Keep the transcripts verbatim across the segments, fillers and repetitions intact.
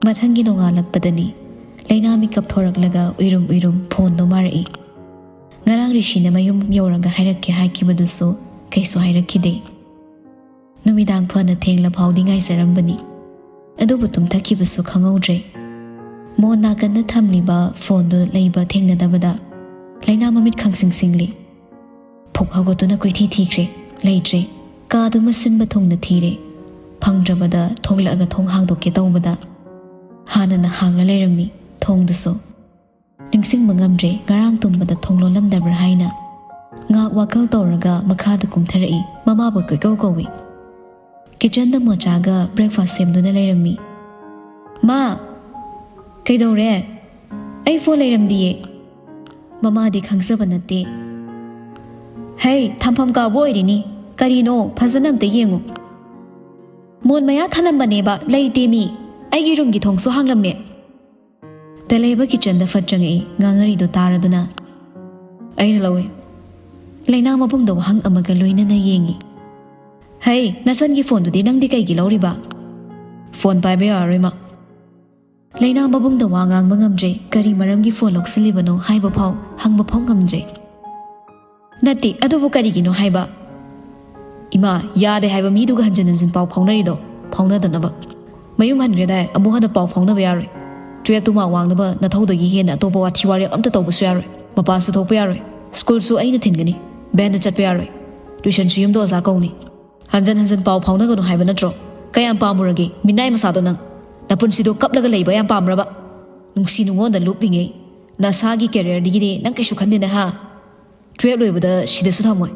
ꯃꯊꯪꯒꯤ ꯅꯣꯡꯉꯥꯜꯂꯛꯄꯗꯅꯤ꯫ ꯂꯩꯅꯥ ꯃꯤꯀꯞ ꯊꯣꯔꯛꯂꯒ ꯎꯏꯔꯨꯝ ꯎꯏꯔꯨꯝ ꯐꯣꯟꯗꯣ ꯃꯥꯔꯛꯏ꯫ ꯉꯔꯥꯡ ꯔꯤꯁꯤꯅ ꯃꯌꯨꯝ ꯌꯧꯔꯒ ꯍꯥꯏꯔꯛꯀꯦ ꯍꯥꯏꯈꯤꯕꯗꯨꯁꯨ ꯀꯩꯁꯨ ꯍꯥꯏꯔꯛꯈꯤꯗꯦ꯫ ꯅꯨꯃꯤꯗꯥꯡ ꯐꯅ ꯊꯦꯡꯂ ꯐꯥꯎꯗꯤ ꯉꯥꯏꯖꯔꯝꯕꯅꯤ꯫ ꯑꯗꯨꯕꯨ ꯇꯨꯝꯊꯈꯤꯕꯁꯨ ꯈꯪꯍꯧꯗ꯭ꯔꯦ꯫ ꯃꯣꯟ ꯅꯥꯀꯟꯗ ꯊꯝꯂꯤꯕ ꯐꯣꯟꯗꯨ ꯂꯩꯕ ꯊꯦꯡꯅꯗꯕꯗ ꯂꯩꯅꯥ ꯃꯃꯤꯠ ꯈꯪꯁꯤꯡ ꯁꯤꯡꯂꯤ꯫ ꯐꯨꯛ ꯍꯧꯒꯠꯇꯨꯅ ꯀꯣꯏꯊꯤ ꯊꯤꯈ꯭ꯔꯦ꯫ ꯂꯩꯇ꯭ꯔꯦ꯫ ꯀꯥꯗꯨꯃ ꯁꯤꯟꯕ ꯊꯨꯡꯅ ꯊꯤꯔꯦ꯫ ꯐꯪꯗ꯭ꯔꯕꯗ ꯊꯣꯛꯂꯛꯑꯒ ꯊꯣꯡ ꯍꯥꯡꯗꯣꯛꯀꯦ ꯇꯧꯕꯗ ꯍꯥꯟꯅꯅ ꯍꯥꯡꯂ ꯂꯩꯔꯝꯃꯤ ꯊꯣꯡꯗꯨꯁꯨ꯫ ꯅꯤꯡꯁꯤꯡꯕ ꯉꯝꯗ꯭ꯔꯦ ꯉꯔꯥꯡ ꯇꯨꯝꯕꯗ ꯊꯣꯡ ꯂꯣꯜꯂꯝꯗꯕ꯭ꯔꯥ ꯍꯥꯏꯅ꯫ ꯉꯥꯏꯍꯥꯛ ꯋꯥꯈꯜ ꯇꯧꯔꯒ ꯃꯈꯥꯗ ꯀꯨꯝꯊꯔꯛꯏ꯫ ꯃꯃꯥꯕꯨ ꯀꯣꯏꯀꯧ ꯀꯧꯏ꯫ ꯀꯤꯆꯟꯗ ꯃꯣꯆꯥꯒ ꯕ꯭ꯔꯦꯛꯐꯥꯁ ꯁꯦꯝꯗꯨꯅ ꯂꯩꯔꯝꯃꯤ꯫ "ꯃꯥ, ꯀꯩꯗꯧꯔꯦ? ꯑꯩ ꯐꯣꯟ ꯂꯩꯔꯝꯗꯤꯌꯦ꯫" ꯃꯃꯥꯗꯤ ꯈꯪꯖꯕ ꯅꯠꯇꯦ꯫ "ꯍꯩ, ꯊꯝꯐꯝ ꯀꯥꯎꯕ ꯑꯣꯏꯔꯤꯅꯤ꯫ ꯀꯔꯤꯅꯣ? ꯐꯖꯅ ꯑꯝꯇ ꯌꯦꯡꯉꯨ꯫" "ꯃꯣꯟ ꯃꯌꯥ ꯊꯅꯝꯕꯅꯦꯕ, ꯂꯩꯇꯦ ꯃꯤ꯫ ꯑꯩꯒꯤ ꯔꯨꯝꯒꯤ ꯊꯣꯡꯁꯨ ꯍꯥꯡꯂꯝꯃꯦ꯫" ꯇꯦꯂꯩꯕ ꯀꯤꯆꯟꯗ ꯐꯠ ꯆꯪꯉꯛꯏ꯫ ꯉꯥꯡꯅꯔꯤꯗꯣ ꯇꯥꯔꯗꯨꯅ, "ꯑꯩꯅ ꯂꯧꯏ꯫" ꯂꯩꯅꯥ ꯃꯕꯨꯡꯗ ꯋꯥꯍꯪ ꯑꯃꯒ ꯂꯣꯏꯅꯅ ꯌꯦꯡꯉꯤ꯫ "ꯍꯩ, ꯅꯆꯟꯒꯤ ꯐꯣꯟꯗꯨꯗꯤ ꯅꯪꯗꯤ ꯀꯩꯒꯤ ꯂꯧꯔꯤꯕ?" "ꯐꯣꯟ ꯄꯥꯏꯕ ꯌꯥꯔꯔꯣꯏ, ꯃꯥ꯫" ꯂꯩꯅꯥ ꯃꯕꯨꯡꯗ ꯋꯥ ꯉꯥꯡꯕ ꯉꯝꯗ꯭ꯔꯦ꯫ ꯀꯔꯤ ꯃꯔꯝꯒꯤ ꯐꯣꯟ ꯂꯧꯁꯤꯜꯂꯤꯕꯅꯣ ꯍꯥꯏꯕ ꯐꯥꯎ ꯍꯪꯕ ꯐꯥꯎ ꯉꯝꯗ꯭ꯔꯦ꯫ "ꯅꯠꯇꯦ, ꯑꯗꯨꯕꯨ ꯀꯔꯤꯒꯤꯅꯣ ꯍꯥꯏꯕ?" "ꯏꯃꯥ, ꯌꯥꯗꯦ ꯍꯥꯏꯕ ꯃꯤꯗꯨꯒ ꯍꯟꯖꯤꯟ ꯍꯟꯖꯤꯟ ꯄꯥꯎ ꯐꯥꯎꯅꯔꯤꯗꯣ, ꯐꯥꯎꯅꯗꯅꯕ꯫ ꯃꯌꯨꯝ ꯍꯟꯈ꯭ꯔꯦꯗꯥꯏ, ꯑꯃꯨꯛ ꯍꯟꯅ ꯄꯥꯎ ꯐꯥꯎꯅꯕ ꯌꯥꯔꯣꯏ꯫ ꯇꯨꯌꯦꯜꯞꯇꯨ ꯃꯥꯔꯛ ꯋꯥꯡꯅꯕ ꯅꯊꯧꯗꯒꯤ ꯍꯦꯟꯅ ꯑꯇꯣꯞꯄ ꯋꯥꯊꯤ ꯋꯥꯔꯦꯝ ꯑꯝꯇ ꯇꯧꯕꯁꯨ ꯌꯥꯔꯣꯏ꯫ ꯃꯄꯥꯟꯁꯨ ꯊꯣꯛꯄ ꯌꯥꯔꯣꯏ꯫ ꯁ꯭ꯀꯨꯜꯁꯨ ꯑꯩꯅ ꯊꯤꯟꯒꯅꯤ꯫ ꯚꯦꯟꯗ ꯆꯠꯄ ꯌꯥꯔꯣꯏ꯫ ꯇ꯭ꯌꯨꯁꯟꯁꯨ ꯌꯨꯝꯗ ꯑꯣꯖꯥ ꯀꯧꯅꯤ꯫ ꯍꯟꯖꯟ ꯍꯟꯖꯟ ꯄꯥꯎ ꯐꯥꯎꯅꯒꯅꯨ ꯍꯥꯏꯕ ꯅꯠꯇ꯭ꯔꯣ? ꯀꯌꯥꯝ ꯄꯥꯝꯃꯨꯔꯒꯦ ꯃꯤꯅꯥꯏ ꯃꯆꯥꯗꯣ ꯅꯪ? ꯅꯄꯨꯟꯁꯤꯗꯣ ꯀꯞꯂꯒ ꯂꯩꯕ ꯌꯥꯝ ꯄꯥꯝꯕ꯭ꯔꯕ? ꯅꯨꯡꯁꯤ ꯅꯨꯡꯉꯣꯟꯗ ꯂꯨꯞꯂꯤꯉꯩ ꯅꯁꯥꯒꯤ ꯀꯦꯔꯤꯌꯔꯗꯒꯤꯗꯤ ꯅꯪ ꯀꯩꯁꯨ ꯈꯟꯗꯦꯅ, ꯍꯥ? ꯇꯨꯌꯦꯜꯞ ꯂꯣꯏꯕꯗ ꯁꯤꯗꯁꯨ ꯊꯝꯃꯣꯏ꯫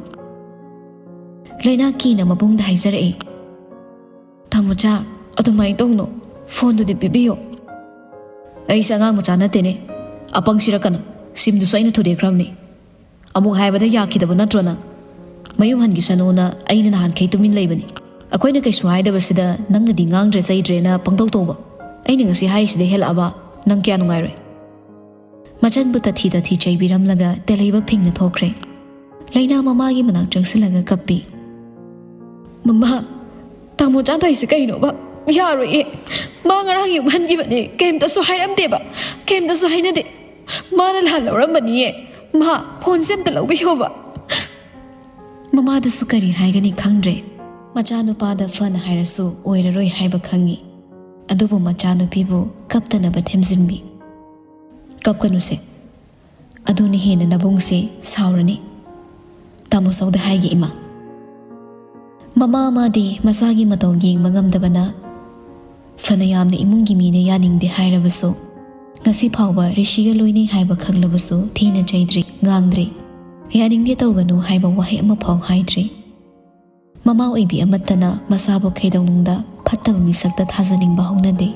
ꯂꯩꯅꯥ ꯀꯤꯅ ꯃꯕꯨꯡꯗ ꯍꯥꯏꯖꯔꯛꯏ꯫ "ꯇꯥꯃꯣꯆꯥ, ꯑꯗꯨꯃꯥꯏꯅ ꯇꯧꯅꯣ꯫ ꯐꯣꯟꯗꯨꯗꯤ ꯄꯤꯕꯤꯌꯣ꯫" "ꯑꯩꯁꯦ ꯑꯉꯥꯡ ꯃꯆꯥ ꯅꯠꯇꯦꯅꯦ꯫ ꯑꯄꯪ ꯁꯤꯔꯛꯀꯅꯨ꯫ ꯁꯤꯝꯗꯨꯁꯨ ꯑꯩꯅ ꯊꯨꯗꯦꯛꯈ꯭ꯔꯕꯅꯤ꯫ ꯑꯃꯨꯛ ꯍꯥꯏꯕꯗ ꯌꯥꯈꯤꯗꯕ ꯅꯠꯇ꯭ꯔꯣ ꯅꯪ? ꯃꯌꯨꯝ ꯍꯟꯈꯤꯁꯅꯨꯅ ꯑꯩꯅ ꯅꯍꯥꯟꯈꯩ ꯇꯨꯃꯤꯟ ꯂꯩꯕꯅꯤ꯫ ꯑꯩꯈꯣꯏꯅ ꯀꯩꯁꯨ ꯍꯥꯏꯗꯕꯁꯤꯗ ꯅꯪꯅꯗꯤ ꯉꯥꯡꯗ꯭ꯔꯦ ꯆꯩꯗ꯭ꯔꯦꯅ ꯄꯪꯇꯧ ꯇꯧꯕ꯫ ꯑꯩꯅ ꯉꯁꯤ ꯍꯥꯏꯔꯤꯁꯤꯗꯩ ꯍꯦꯜꯂꯛꯑꯕ ꯅꯪ ꯀꯌꯥ ꯅꯨꯡꯉꯥꯏꯔꯣꯏ꯫" ꯃꯆꯟꯕꯨ ꯇꯊꯤ ꯇꯊꯤ ꯆꯩꯕꯤꯔꯝꯂꯒ ꯇꯦꯂꯩꯕ ꯐꯤꯡꯅ ꯊꯣꯛꯈ꯭ꯔꯦ꯫ ꯂꯩꯅꯥ ꯃꯃꯥꯒꯤ ꯃꯅꯥꯛ ꯆꯪꯁꯤꯜꯂꯒ ꯀꯞꯄꯤ꯫ "ꯃꯃꯥ, ꯇꯥꯃꯣ ꯆꯥꯟꯊꯣꯏꯁꯦ ꯀꯩꯅꯣꯕ? ꯌꯥꯔꯣꯏꯌꯦ꯫ ꯃꯥ ꯉꯔꯥꯡ ꯌꯨꯝ ꯍꯟꯈꯤꯕꯅꯦ, ꯀꯩꯝꯇꯁꯨ ꯍꯥꯏꯔꯝꯗꯦꯕ, ꯀꯩꯝꯇꯁꯨ ꯍꯥꯏꯅꯗꯦ꯫ ꯃꯥꯅ ꯂꯥꯜ ꯂꯧꯔꯝꯃꯅꯤꯌꯦ꯫ ꯃꯥ ꯐꯣꯟꯁꯦ ꯑꯝꯇ ꯂꯧꯕꯤꯌꯣꯕ꯫ ꯃꯃꯥꯗꯨꯁꯨ ꯀꯔꯤ ꯍꯥꯏꯒꯅꯤ ꯈꯪꯗ꯭ꯔꯦ꯫ ꯃꯆꯥꯅꯨꯄꯥꯗ ꯐꯅ ꯍꯥꯏꯔꯁꯨ ꯑꯣꯏꯔꯔꯣꯏ ꯍꯥꯏꯕ ꯈꯪꯉꯤ꯫ ꯑꯗꯨꯕꯨ ꯃꯆꯥꯅꯨꯄꯤꯕꯨ ꯀꯞꯇꯅꯕ ꯊꯦꯝꯖꯤꯟꯕꯤ꯫ "ꯀꯞꯀꯅꯨꯁꯦ, ꯑꯗꯨꯅ ꯍꯦꯟꯅ ꯅꯕꯨꯡꯁꯦ ꯁꯥꯎꯔꯅꯤ꯫ ꯇꯥꯃꯣ ꯆꯧꯗ ꯍꯥꯏꯒꯦ, ꯏꯃꯥ꯫" ꯃꯃꯥ ꯑꯃꯗꯤ ꯃꯆꯥꯒꯤ ꯃꯇꯧ ꯌꯦꯡꯕ ꯉꯝꯗꯕꯅ, ꯐꯅ ꯌꯥꯝꯅ ꯏꯃꯨꯡꯒꯤ ꯃꯤꯅ ꯌꯥꯅꯤꯡꯗꯦ ꯍꯥꯏꯔꯕꯁꯨ, ꯉꯁꯤ ꯐꯥꯎꯕ ꯔꯤꯁꯤꯒ ꯂꯣꯏꯅꯩ ꯍꯥꯏꯕ ꯈꯪꯂꯕꯁꯨ ꯊꯤꯅ ꯆꯩꯗ꯭ꯔꯤ, ꯉꯥꯡꯗ꯭ꯔꯤ꯫ ꯌꯥꯅꯤꯡꯗꯦ ꯇꯧꯒꯅꯨ ꯍꯥꯏꯕ ꯋꯥꯍꯩ ꯑꯃꯐꯥꯎ ꯍꯥꯏꯗ꯭ꯔꯤ꯫ ꯃꯃꯥ ꯑꯣꯏꯕꯤ ꯑꯃꯠꯇꯅ ꯃꯆꯥꯕꯨ ꯀꯩꯗꯧꯅꯨꯡꯗ ꯐꯠꯇꯕ ꯃꯤꯁꯛꯇ ꯊꯥꯖꯅꯤꯡꯕ ꯍꯧꯅꯗꯦ꯫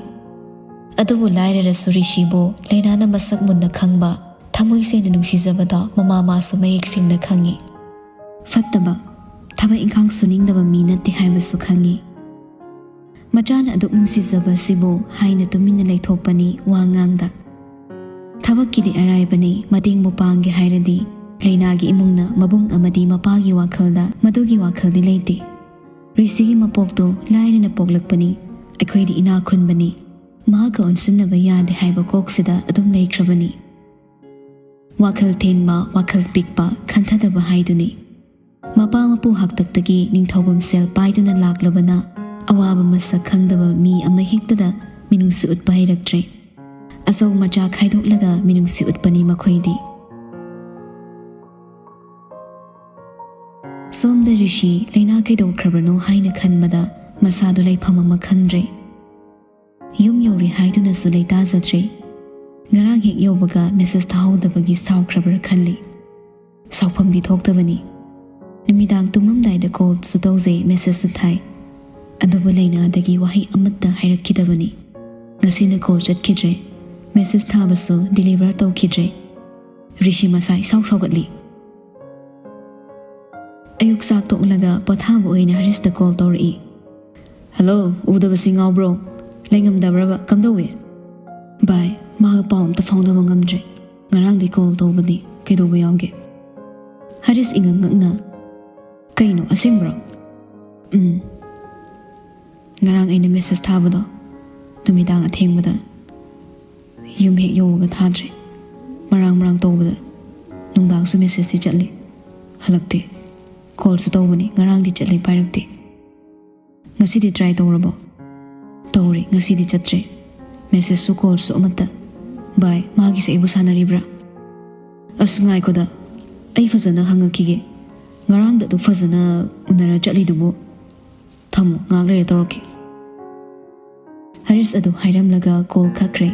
ꯑꯗꯨꯕꯨ ꯂꯥꯏꯔꯔꯁꯨ ꯔꯤꯁꯤꯕꯨ ꯂꯩꯅꯥꯅ ꯃꯁꯛ ꯃꯨꯟꯅ ꯈꯪꯕ, ꯊꯃꯣꯏ ꯁꯦꯡꯅ ꯅꯨꯡꯁꯤꯖꯕꯗꯣ ꯃꯃꯥ ꯃꯥꯁꯨ ꯃꯌꯦꯛ ꯁꯦꯡꯅ ꯈꯪꯉꯤ꯫ ꯐꯠꯇꯕ, ꯊꯕꯛ ꯏꯪꯈꯥꯡ ꯁꯨꯅꯤꯡꯗꯕ ꯃꯤ ꯅꯠꯇꯦ ꯍꯥꯏꯕꯁꯨ ꯈꯪꯉꯤ꯫ ꯃꯆꯥꯅ ꯑꯗꯨꯛ ꯅꯨꯡꯁꯤꯖꯕꯁꯤꯕꯨ ꯍꯥꯏꯅ ꯇꯨꯃꯤꯟꯅ ꯂꯩꯊꯣꯛꯄꯅꯤ ꯋꯥ ꯉꯥꯡꯗ꯫ ꯊꯕꯛꯀꯤꯗꯤ ꯑꯔꯥꯏꯕꯅꯤ, ꯃꯇꯦꯡꯕꯨ ꯄꯥꯡꯒꯦ ꯍꯥꯏꯔꯗꯤ꯫ ꯂꯩꯅꯥꯒꯤ ꯏꯃꯨꯡꯅ ꯃꯕꯨꯡ ꯑꯃꯗꯤ ꯃꯄꯥꯒꯤ ꯋꯥꯈꯜꯗ ꯃꯗꯨꯒꯤ ꯋꯥꯈꯜꯗꯤ ꯂꯩꯇꯦ꯫ ꯔꯤꯁꯤꯒꯤ ꯃꯄꯣꯛꯇꯣ ꯂꯥꯏꯔꯅ ꯄꯣꯛꯂꯛꯄꯅꯤ, ꯑꯩꯈꯣꯏꯗꯤ ꯏꯅꯥꯛ ꯈꯨꯟꯕꯅꯤ, ꯃꯍꯥꯛꯀ ꯑꯣꯟꯁꯤꯟꯅꯕ ꯌꯥꯗꯦ ꯍꯥꯏꯕ ꯀꯣꯛꯁꯤꯗ ꯑꯗꯨꯝ ꯂꯩꯈ꯭ꯔꯕꯅꯤ꯫ ꯋꯥꯈꯜ ꯊꯦꯟꯕ, ꯋꯥꯈꯜ ꯄꯤꯛꯄ, ꯈꯟꯊꯗꯕ ꯍꯥꯏꯗꯨꯅꯤ꯫ ꯃꯄꯥ ꯃꯄꯨ ꯍꯥꯛꯇꯛꯇꯒꯤ ꯅꯤꯡꯊꯧꯒꯨꯝ ꯁꯦꯜ ꯄꯥꯏꯗꯨꯅ ꯂꯥꯛꯂꯕꯅ, ꯑꯋꯥꯕ ꯃꯁꯛ ꯈꯪꯗꯕ ꯃꯤ ꯑꯃ ꯍꯦꯛꯇꯗ ꯃꯤꯅꯨꯡꯁꯤ ꯎꯠꯄ ꯍꯩꯔꯛꯇ꯭ꯔꯦ꯫ ꯑꯆꯧ ꯃꯆꯥ ꯈꯥꯏꯗꯣꯛꯂꯒ ꯃꯤꯅꯨꯡꯁꯤ ꯎꯠꯄꯅꯤ ꯃꯈꯣꯏꯗꯤ꯫ ꯁꯣꯝꯗ ꯔꯤꯁꯤ ꯂꯩꯅꯥ ꯀꯩꯗꯧꯈ꯭ꯔꯕꯅꯣ ꯍꯥꯏꯅ ꯈꯟꯕꯗ ꯃꯁꯥꯗꯨ ꯂꯩꯐꯝ ꯑꯃ ꯈꯪꯗ꯭ꯔꯦ꯫ ꯌꯨꯝ ꯌꯧꯔꯦ ꯍꯥꯏꯗꯨꯅꯁꯨ ꯂꯩꯇꯥꯖꯗ꯭ꯔꯦ꯫ ꯉꯔꯥꯡ ꯍꯦꯛ ꯌꯧꯕꯒ ꯃꯦꯁꯦꯖ ꯊꯥꯍꯧꯗꯕꯒꯤ ꯁꯥꯎꯈ꯭ꯔꯕ꯭ꯔꯥ ꯈꯜꯂꯤ꯫ ꯁꯥꯎꯐꯝꯗꯤ ꯊꯣꯛꯇꯕꯅꯤ꯫ ꯅꯨꯃꯤꯗꯥꯡ ꯇꯨꯝꯃꯝꯗꯥꯏꯗ ꯀꯣꯜꯁꯨ ꯇꯧꯖꯩ, ꯃꯦꯁꯦꯖꯁꯨ ꯊꯥꯏ꯫ ꯑꯗꯨꯕꯨ ꯂꯩꯅꯥꯗꯒꯤ ꯋꯥꯍꯩ ꯑꯃꯠꯇ ꯍꯥꯏꯔꯛꯈꯤꯗꯕꯅꯤ꯫ ꯉꯁꯤꯅ ꯀꯣꯜ ꯆꯠꯈꯤꯗ꯭ꯔꯦ, ꯃꯦꯁꯦꯖ ꯊꯥꯕꯁꯨ ꯗꯤꯂꯤꯚꯔ ꯇꯧꯈꯤꯗ꯭ꯔꯦ꯫ ꯔꯤꯁꯤ ꯃꯁꯥ ꯏꯁꯥꯎ ꯁꯥꯎꯒꯠꯂꯤ꯫ ꯑꯌꯨꯛ ꯆꯥꯛ ꯇꯣꯛꯂꯒ ꯄꯣꯊꯥꯕ ꯑꯣꯏꯅ ꯍꯔꯤꯁꯇ ꯀꯣꯜ ꯇꯧꯔꯛꯏ꯫ "ꯍꯜꯂꯣ, ꯎꯗꯕꯁꯤ ꯉꯥꯎꯕ꯭ꯔꯣ? ꯂꯩꯉꯝꯗꯕ꯭ꯔꯕ? ꯀꯝꯗꯧꯏ?" "ꯚꯥꯏ, ꯃꯥꯒ ꯄꯥꯎ ꯑꯝꯇ ꯐꯥꯎꯅꯕ ꯉꯝꯗ꯭ꯔꯦ꯫ ꯉꯔꯥꯡꯗꯤ ꯀꯣꯜ ꯇꯧꯕꯅꯤ, ꯀꯩꯗꯧꯕ ꯌꯥꯎꯒꯦ?" ꯍꯔꯤꯁ ꯏꯉꯛ ꯉꯛꯅ, "ꯀꯩꯅꯣ, ꯑꯁꯦꯡꯕ꯭ꯔꯣ?" "ꯎꯝ꯫ ꯉꯔꯥꯡ ꯑꯩꯅ ꯃꯦꯁꯦꯖ ꯊꯥꯕꯗꯣ, ꯅꯨꯃꯤꯗꯥꯡ ꯑꯊꯦꯡꯕꯗ ꯌꯨꯝ ꯍꯦꯛ ꯌꯧꯕꯒ ꯊꯥꯗ꯭ꯔꯦ꯫ ꯃꯔꯥꯡ ꯃꯔꯥꯡ ꯇꯧꯕꯗ ꯅꯨꯡꯗꯥꯡꯁꯨ ꯃꯦꯁꯦꯖꯇꯤ ꯆꯠꯂꯤ, ꯍꯜꯂꯛꯇꯦ꯫ ꯀꯣꯜꯁꯨ ꯇꯧꯕꯅꯤ, ꯉꯔꯥꯡꯗꯤ ꯆꯠꯂꯤ, ꯄꯥꯏꯔꯛꯇꯦ꯫ "ꯉꯁꯤꯗꯤ ꯇ꯭ꯔꯥꯏ ꯇꯧꯔꯕꯣ?" "ꯇꯧꯔꯦ, ꯉꯁꯤꯗꯤ ꯆꯠꯇ꯭ꯔꯦ꯫ ꯃꯦꯁꯦꯖꯁꯨ ꯀꯣꯜꯁꯨ ꯑꯃꯠꯇ꯫ ꯚꯥꯏ, ꯃꯥꯒꯤꯁꯦ ꯑꯩꯕꯨ ꯁꯥꯟꯅꯔꯤꯕ꯭ꯔꯥ?" "ꯑꯁ, ꯉꯥꯏꯈꯣꯗ, ꯑꯩ ꯐꯖꯅ ꯍꯪꯉꯛꯈꯤꯒꯦ꯫ ꯉꯔꯥꯡꯗ ꯑꯗꯨ ꯐꯖꯅ ꯎꯅꯔ ꯆꯠꯂꯤꯗꯨꯕꯨ꯫ ꯊꯝꯃꯣ, ꯉꯥꯏꯍꯥꯛ ꯂꯩꯔ ꯇꯧꯔꯛꯀꯦ꯫" ꯍꯔꯤꯁ ꯑꯗꯨ ꯍꯥꯏꯔꯝꯂꯒ ꯀꯣꯜ ꯀꯛꯈ꯭ꯔꯦ꯫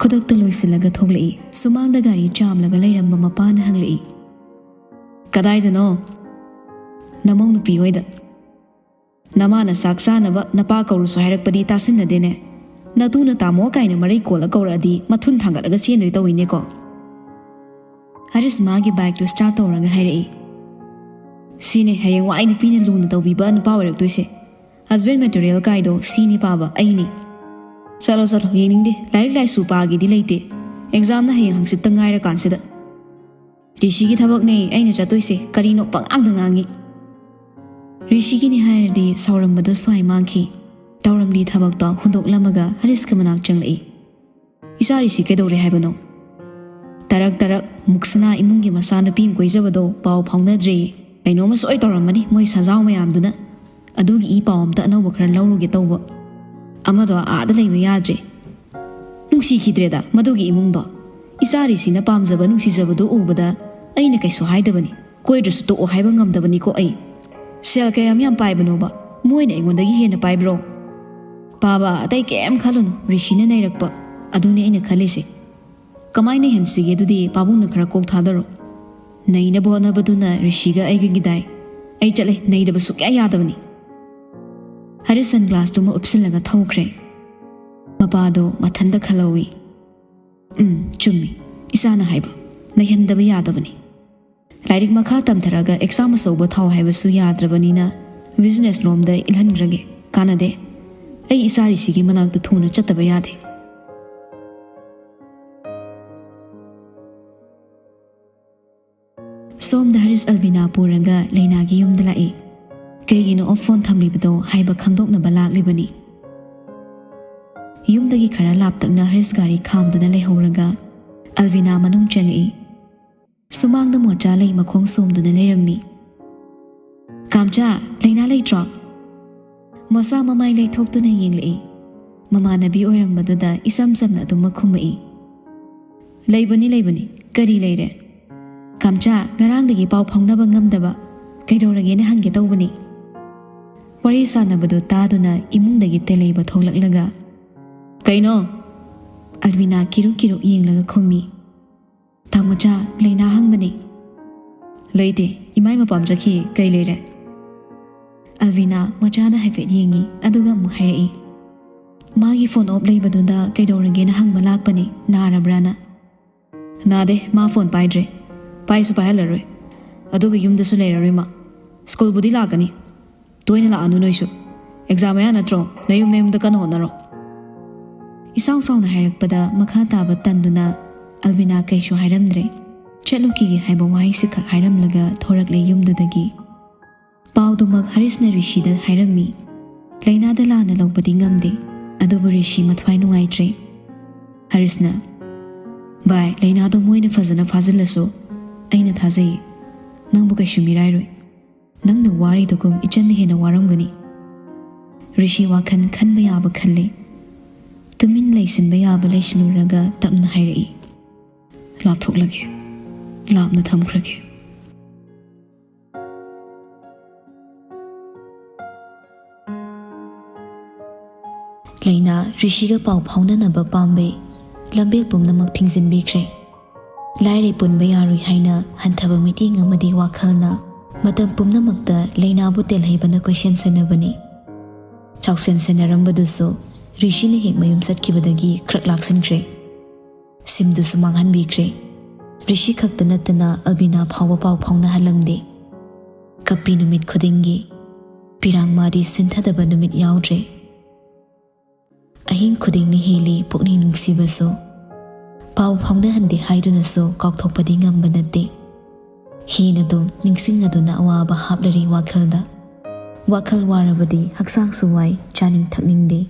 ꯈꯨꯗꯛꯇ ꯂꯣꯏꯁꯤꯜꯂꯒ ꯊꯣꯛꯂꯛꯏ꯫ ꯁꯨꯃꯥꯡꯗ ꯒꯥꯔꯤ ꯆꯥꯝꯂꯒ ꯂꯩꯔꯝꯕ ꯃꯄꯥꯅ ꯍꯪꯂꯛꯏ, "ꯀꯗꯥꯏꯗꯅꯣ?" "ꯅꯃꯧ ꯅꯨꯄꯤ ꯍꯣꯏꯗ꯫" "ꯅꯃꯥꯅ ꯆꯥꯛ ꯆꯥꯅꯕ ꯅꯄꯥ ꯀꯧꯔꯨꯁꯨ ꯍꯥꯏꯔꯛꯄꯗꯤ ꯇꯥꯁꯤꯟꯅꯗꯦꯅꯦ꯫ ꯅꯇꯨꯅ ꯇꯥꯃꯣ ꯀꯥꯏꯅ ꯃꯔꯩ ꯀꯣꯜꯂ ꯀꯧꯔꯛꯑꯗꯤ ꯃꯊꯨꯟ ꯊꯥꯡꯒꯠꯂꯒ ꯆꯦꯟꯗꯣꯏ ꯇꯧꯏꯅꯦꯀꯣ꯫" ꯍꯔꯤꯁ ꯃꯥꯒꯤ ꯕꯥꯏꯛꯇꯨ ꯁ꯭ꯇꯥꯔꯠ ꯇꯧꯔꯒ ꯍꯥꯏꯔꯛꯏ, "ꯁꯤꯅꯦ ꯍꯌꯦꯡꯋꯥꯏ ꯅꯨꯄꯤꯅ ꯂꯨꯅ ꯇꯧꯕꯤꯕ ꯅꯨꯄꯥ ꯑꯣꯏꯔꯛꯇꯣꯏꯁꯦ꯫ ꯍꯁꯕꯦꯟ ꯃꯦꯇꯔꯤꯌꯦꯜ ꯀꯥꯏꯗꯣ ꯁꯤꯅꯤ ꯄꯥꯕ, ꯑꯩꯅꯤ꯫ ꯆꯠꯂꯣ, ꯆꯠꯂꯣ, ꯌꯦꯡꯅꯤꯡꯗꯦ꯫ ꯂꯥꯏꯔꯤꯛ ꯂꯥꯏꯁꯨ ꯄꯥꯒꯦꯗꯤ ꯂꯩꯇꯦ꯫ ꯑꯦꯛꯖꯥꯝꯅ ꯍꯌꯦꯡ ꯍꯪꯆꯤꯠꯇ ꯉꯥꯏꯔꯀꯥꯟꯁꯤꯗ꯫ ꯔꯤꯁꯤꯒꯤ ꯊꯕꯛꯅꯦ ꯑꯩꯅ ꯆꯠꯇꯣꯏꯁꯦ, ꯀꯔꯤꯅꯣ ꯄꯉꯥꯡꯗ ꯉꯥꯡꯉꯤ꯫" ꯔꯤꯁꯤꯒꯤꯅꯤ ꯍꯥꯏꯔꯗꯤ ꯁꯥꯎꯔꯝꯕꯗꯣ ꯁ꯭ꯋꯥꯏ ꯃꯥꯡꯈꯤ꯫ ꯇꯧꯔꯝꯂꯤ ꯊꯕꯛꯇꯣ ꯍꯨꯟꯗꯣꯛꯂꯝꯃꯒ ꯍꯔꯤꯁꯀ ꯃꯅꯥꯛ ꯆꯪꯂꯛꯏ꯫ "ꯏꯆꯥ ꯔꯤꯁꯤ ꯀꯩꯗꯧꯔꯦ ꯍꯥꯏꯕꯅꯣ?" "ꯇꯔꯛ ꯇꯔꯛ, ꯃꯨꯛꯁꯅꯥ ꯏꯃꯨꯡꯒꯤ ꯃꯆꯥꯅꯨꯄꯤ ꯑꯃ ꯀꯣꯏꯖꯕꯗꯣ ꯄꯥꯎ ꯐꯥꯎꯅꯗ꯭ꯔꯦꯌꯦ꯫ ꯀꯩꯅꯣꯝꯃ ꯁꯣꯏ ꯇꯧꯔꯝꯃꯅꯤ ꯃꯣꯏ ꯁꯖꯥꯎ ꯃꯌꯥꯝꯗꯨꯅ꯫ ꯑꯗꯨꯒꯤ ꯏ ꯄꯥꯎ ꯑꯝꯇ ꯑꯅꯧꯕ ꯈꯔ ꯂꯧꯔꯨꯒꯦ ꯇꯧꯕ꯫ ꯑꯃꯗꯣ ꯑꯥꯗ ꯂꯩꯕ ꯌꯥꯗ꯭ꯔꯦ꯫ ꯅꯨꯡꯁꯤꯈꯤꯗ꯭ꯔꯦꯗ ꯃꯗꯨꯒꯤ ꯏꯃꯨꯡꯗꯣ꯫ ꯏꯆꯥ ꯔꯤꯁꯤꯅ ꯄꯥꯝꯖꯕ ꯅꯨꯡꯁꯤꯖꯕꯗꯨ ꯎꯕꯗ ꯑꯩꯅ ꯀꯩꯁꯨ ꯍꯥꯏꯗꯕꯅꯤ꯫ ꯀꯣꯏꯗ꯭ꯔꯁꯨ ꯇꯣꯛꯑꯣ ꯍꯥꯏꯕ ꯉꯝꯗꯕꯅꯤꯀꯣ ꯑꯩ꯫ ꯁꯦꯜ ꯀꯌꯥꯝ ꯌꯥꯝ ꯄꯥꯏꯕꯅꯣꯕ? ꯃꯣꯏꯅ ꯑꯩꯉꯣꯟꯗꯒꯤ ꯍꯦꯟꯅ ꯄꯥꯏꯕ꯭ꯔꯣ?" "ꯄꯥꯕ, ꯑꯇꯩ ꯀꯩꯝ ꯈꯜꯂꯨꯅꯨ, ꯔꯤꯁꯤꯅ ꯅꯩꯔꯛꯄ ꯑꯗꯨꯅꯦ ꯑꯩꯅ ꯈꯜꯂꯤꯁꯦ꯫ ꯀꯃꯥꯏꯅ ꯍꯦꯟꯁꯤꯒꯦ? ꯑꯗꯨꯗꯤ ꯄꯥꯕꯨꯡꯅ ꯈꯔ ꯀꯣꯛ ꯊꯥꯗꯔꯣ꯫ ꯅꯩꯅꯕ ꯍꯣꯠꯅꯕꯗꯨꯅ ꯔꯤꯁꯤꯒ ꯑꯩꯒꯒꯤ ꯗꯥꯏ꯫ ꯑꯩ ꯆꯠꯂꯦ, ꯅꯩꯗꯕ ꯁꯨꯛꯌꯥ ꯌꯥꯗꯕꯅꯤ꯫" ꯍꯔꯤꯁ ꯁꯟꯒ꯭ꯂꯥꯁꯇꯨꯃ ꯎꯞꯁꯤꯜꯂꯒ ꯊꯧꯈ꯭ꯔꯦ꯫ ꯃꯄꯥꯗꯣ ꯃꯊꯟꯇ ꯈꯜꯍꯧꯏ꯫ "ꯎꯝ, ꯆꯨꯝꯃꯤ꯫ ꯏꯆꯥꯅ ꯍꯥꯏꯕ ꯅꯩꯍꯟꯗꯕ ꯌꯥꯗꯕꯅꯤ꯫ ꯂꯥꯏꯔꯤꯛ ꯃꯈꯥ ꯇꯝꯊꯔꯒ ꯑꯦꯛꯖꯥꯝ ꯑꯆꯧꯕ ꯊꯥꯎ ꯍꯥꯏꯕꯁꯨ ꯌꯥꯗ꯭ꯔꯕꯅꯤꯅ ꯕꯤꯖꯤꯅꯦꯁ ꯂꯣꯝꯗ ꯏꯜꯍꯟꯈ꯭ꯔꯒꯦ꯫ ꯀꯥꯟꯅꯗꯦ꯫ ꯑꯩ ꯏꯆꯥ ꯔꯤꯁꯤꯒꯤ ꯃꯅꯥꯛꯇ ꯊꯨꯅ ꯆꯠꯇꯕ ꯌꯥꯗꯦ꯫" ꯁꯣꯝꯗ ꯍꯔꯤꯁ ꯑꯜꯕꯤꯅꯥ ꯄꯨꯔꯒ ꯂꯩꯅꯥꯒꯤ ꯌꯨꯝꯗ ꯂꯥꯛꯏ꯫ ꯀꯩꯒꯤꯅꯣ ꯑꯣꯐ ꯐꯣꯟ ꯊꯝꯂꯤꯕꯗꯣ ꯍꯥꯏꯕ ꯈꯪꯗꯣꯛꯅꯕ ꯂꯥꯛꯂꯤꯕꯅꯤ꯫ ꯌꯨꯝꯗꯒꯤ ꯈꯔ ꯂꯥꯞꯇꯛꯅ ꯍꯔꯤꯁ ꯒꯥꯔꯤ ꯈꯥꯝꯗꯨꯅ ꯂꯩꯍꯧꯔꯒ ꯑꯜꯕꯤꯅꯥ ꯃꯅꯨꯡ ꯆꯪꯉꯛꯏ꯫ ꯁꯨꯃꯥꯡꯗ ꯃꯣꯆꯥ ꯂꯩ ꯃꯈꯣꯡ ꯁꯣꯝꯗꯨꯅ ꯂꯩꯔꯝꯃꯤ꯫ "ꯀꯥꯝꯆꯥ, ꯂꯩꯅꯥ ꯂꯩꯇ꯭ꯔꯣ?" ꯃꯣꯆꯥ ꯃꯃꯥꯏ ꯂꯩꯊꯣꯛꯇꯨꯅ ꯌꯦꯡꯂꯛꯏ꯫ ꯃꯃꯥꯟꯅꯕꯤ ꯑꯣꯏꯔꯝꯕꯗꯨꯗ ꯏꯆꯝ ꯆꯝꯅ ꯑꯗꯨꯃꯛ ꯈꯨꯝꯃꯛꯏ꯫ "ꯂꯩꯕꯅꯤ, ꯂꯩꯕꯅꯤ꯫ ꯀꯔꯤ ꯂꯩꯔꯦ?" "ꯀꯥꯝꯆꯥ, ꯉꯔꯥꯡꯗꯒꯤ ꯄꯥꯎ ꯐꯥꯎꯅꯕ ꯉꯝꯗꯕ꯫ ꯀꯩꯗꯧꯔꯒꯦꯅ ꯍꯪꯒꯦ ꯇꯧꯕꯅꯤ꯫" ꯋꯥꯔꯤ ꯁꯥꯟꯅꯕꯗꯨ ꯇꯥꯗꯨꯅ ꯏꯃꯨꯡꯗꯒꯤ ꯇꯦꯂꯩꯕ ꯊꯣꯛꯂꯛꯂꯒ, "ꯀꯩꯅꯣ?" ꯑꯜꯕꯤꯅꯥ ꯀꯤꯔꯨꯛ ꯀꯤꯔꯨꯛ ꯌꯦꯡꯂꯒ ꯈꯨꯝꯃꯤ꯫ "ꯇꯥꯃꯣꯆꯥ, ꯂꯩꯅꯥ ꯍꯪꯕꯅꯤ꯫" "ꯂꯩꯇꯦ, ꯏꯃꯥꯏ ꯃꯄꯥꯝ ꯆꯠꯈꯤ꯫ ꯀꯩ ꯂꯩꯔꯦ?" ꯑꯜꯕꯤꯅꯥ ꯃꯣꯆꯥꯗ ꯍꯥꯏꯐꯦꯠ ꯌꯦꯡꯉꯤ, ꯑꯗꯨꯒ ꯑꯃꯨꯛ ꯍꯥꯏꯔꯛꯏ꯫ "ꯃꯥꯒꯤ ꯐꯣꯟ ꯑꯣꯞ ꯂꯩꯕꯗꯨꯗ ꯀꯩꯗꯧꯔꯒꯦꯅ ꯍꯪꯕ ꯂꯥꯛꯄꯅꯤ, ꯅꯥꯔꯕ꯭ꯔꯥꯅ?" "ꯅꯥꯗꯦ, ꯃꯥ ꯐꯣꯟ ꯄꯥꯏꯗ꯭ꯔꯦ꯫ ꯄꯥꯏꯁꯨ ꯄꯥꯏꯍꯜꯂꯔꯣꯏ꯫ ꯑꯗꯨꯒ ꯌꯨꯝꯗꯁꯨ ꯂꯩꯔꯔꯣꯏ ꯃꯥ꯫ ꯁ꯭ꯀꯨꯜꯕꯨꯗꯤ ꯂꯥꯛꯀꯅꯤ꯫ ꯇꯣꯏꯅ ꯂꯥꯛꯑꯅꯨ ꯅꯣꯏꯁꯨ꯫ ꯑꯦꯛꯖꯥꯝ ꯃꯌꯥ ꯅꯠꯇ꯭ꯔꯣ? ꯅꯌꯨꯝ ꯅꯌꯨꯝꯗ ꯀꯟꯅ ꯍꯣꯠꯅꯔꯣ꯫" ꯏꯁꯥꯎ ꯁꯥꯎꯅ ꯍꯥꯏꯔꯛꯄꯗ ꯃꯈꯥ ꯇꯥꯕ ꯇꯟꯗꯨꯅ ꯑꯜꯕꯤꯅꯥ ꯀꯩꯁꯨ ꯍꯥꯏꯔꯝꯗ꯭ꯔꯦ꯫ "ꯆꯠꯂꯨꯈꯤꯒꯦ" ꯍꯥꯏꯕ ꯋꯥꯍꯩꯁꯤꯈꯛ ꯍꯥꯏꯔꯝꯂꯒ ꯊꯣꯔꯛꯂꯦ ꯌꯨꯝꯗꯨꯗꯒꯤ꯫ ꯄꯥꯎꯗꯨꯃꯛ ꯍꯔꯤꯁꯅ ꯔꯤꯁꯤꯗ ꯍꯥꯏꯔꯝꯃꯤ꯫ ꯂꯩꯅꯥꯗ ꯂꯥꯟꯅ ꯂꯧꯕꯗꯤ ꯉꯝꯗꯦ, ꯑꯗꯨꯕꯨ ꯔꯤꯁꯤ ꯃꯊ꯭ꯋꯥꯏ ꯅꯨꯡꯉꯥꯏꯇ꯭ꯔꯦ꯫ ꯍꯔꯤꯁꯅ, "ꯚꯥꯏ, ꯂꯩꯅꯥꯗꯣ ꯃꯣꯏꯅ ꯐꯖꯅ ꯐꯥꯖꯤꯜꯂꯁꯨ ꯑꯩꯅ ꯊꯥꯖꯩ, ꯅꯪꯕꯨ ꯀꯩꯁꯨ ꯃꯤꯔꯥꯏꯔꯣꯏ꯫ ꯅꯪꯅ ꯋꯥꯔꯤꯗꯨꯒꯨꯝ ꯏꯆꯟꯅ ꯍꯦꯟꯅ ꯋꯥꯔꯝꯒꯅꯤ꯫" ꯔꯤꯁꯤ ꯋꯥꯈꯜ ꯈꯟꯕ ꯌꯥꯕ ꯈꯜꯂꯦ꯫ ꯇꯨꯃꯤꯟ ꯂꯩꯁꯤꯟꯕ ꯌꯥꯕ ꯂꯩꯁꯤꯜꯂꯨꯔꯒ ꯇꯞꯅ ꯍꯥꯏꯔꯛꯏ, "ꯂꯥꯞꯊꯣꯛꯂꯒꯦ, ꯂꯥꯞꯅ ꯊꯝꯈ꯭ꯔꯒꯦ꯫" ꯂꯩꯅꯥ ꯔꯤꯁꯤꯒ ꯄꯥꯎ ꯐꯥꯎꯅꯅꯕ ꯄꯥꯝꯕꯩ ꯂꯝꯕꯦꯜ ꯄꯨꯝꯅꯃꯛ ꯊꯤꯡꯖꯤꯟꯕꯤꯈ꯭ꯔꯦ꯫ ꯂꯥꯏꯔꯩ ꯄꯨꯟꯕ ꯌꯥꯔꯣꯏ ꯍꯥꯏꯅ ꯍꯟꯊꯕ ꯃꯤꯠꯌꯦꯡ ꯑꯃꯗꯤ ꯋꯥꯈꯜꯅ ꯃꯇꯝ ꯄꯨꯝꯅꯃꯛꯇ ꯂꯩꯅꯥꯕꯨ ꯇꯦꯜꯍꯩꯕꯅ ꯀꯣꯏꯁꯦꯟ ꯁꯦꯟꯅꯕꯅꯤ꯫ ꯆꯥꯎꯁꯦꯟ ꯁꯦꯟꯅꯔꯝꯕꯗꯨꯁꯨ ꯔꯤꯁꯤꯅ ꯍꯦꯛ ꯃꯌꯨꯝ ꯆꯠꯈꯤꯕꯗꯒꯤ ꯈ꯭ꯔꯛ ꯂꯥꯛꯁꯤꯟꯈ꯭ꯔꯦ꯫ ꯁꯤꯝꯗꯨꯁꯨ ꯃꯥꯡꯍꯟꯕꯤꯈ꯭ꯔꯦ꯫ ꯔꯤꯁꯤ ꯈꯛꯇ ꯅꯠꯇꯅ ꯑꯜꯕꯤꯅꯥ ꯐꯥꯎꯕ ꯄꯥꯎ ꯐꯥꯎꯅꯍꯜꯂꯝꯗꯦ꯫ ꯀꯞꯄꯤ ꯅꯨꯃꯤꯠ ꯈꯨꯗꯤꯡꯒꯤ, ꯄꯤꯔꯥꯡ ꯃꯥꯗꯤ ꯁꯤꯟꯊꯗꯕ ꯅꯨꯃꯤꯠ ꯌꯥꯎꯗ꯭ꯔꯦ꯫ ꯑꯍꯤꯡ ꯈꯨꯗꯤꯡꯅ ꯍꯦꯜꯂꯤ ꯄꯨꯛꯅꯤꯡ ꯅꯨꯡꯁꯤꯕꯁꯨ꯫ ꯄꯥꯎ ꯐꯥꯎꯅꯍꯟꯗꯦ ꯍꯥꯏꯗꯨꯅꯁꯨ ꯀꯥꯎꯊꯣꯛꯄꯗꯤ ꯉꯝꯕ ꯅꯠꯇꯦ꯫ ꯍꯦꯟꯅ ꯑꯗꯨꯝ ꯅꯤꯡꯁꯤꯡꯂꯗꯨꯅ ꯑꯋꯥꯕ ꯍꯥꯞꯂꯔꯤ ꯋꯥꯈꯜꯗ꯫ ꯋꯥꯈꯜ ꯋꯥꯔꯕꯗꯤ ꯍꯛꯆꯥꯡꯁꯨ ꯋꯥꯏ, ꯆꯥꯅꯤꯡ ꯊꯛꯅꯤꯡꯗꯦ꯫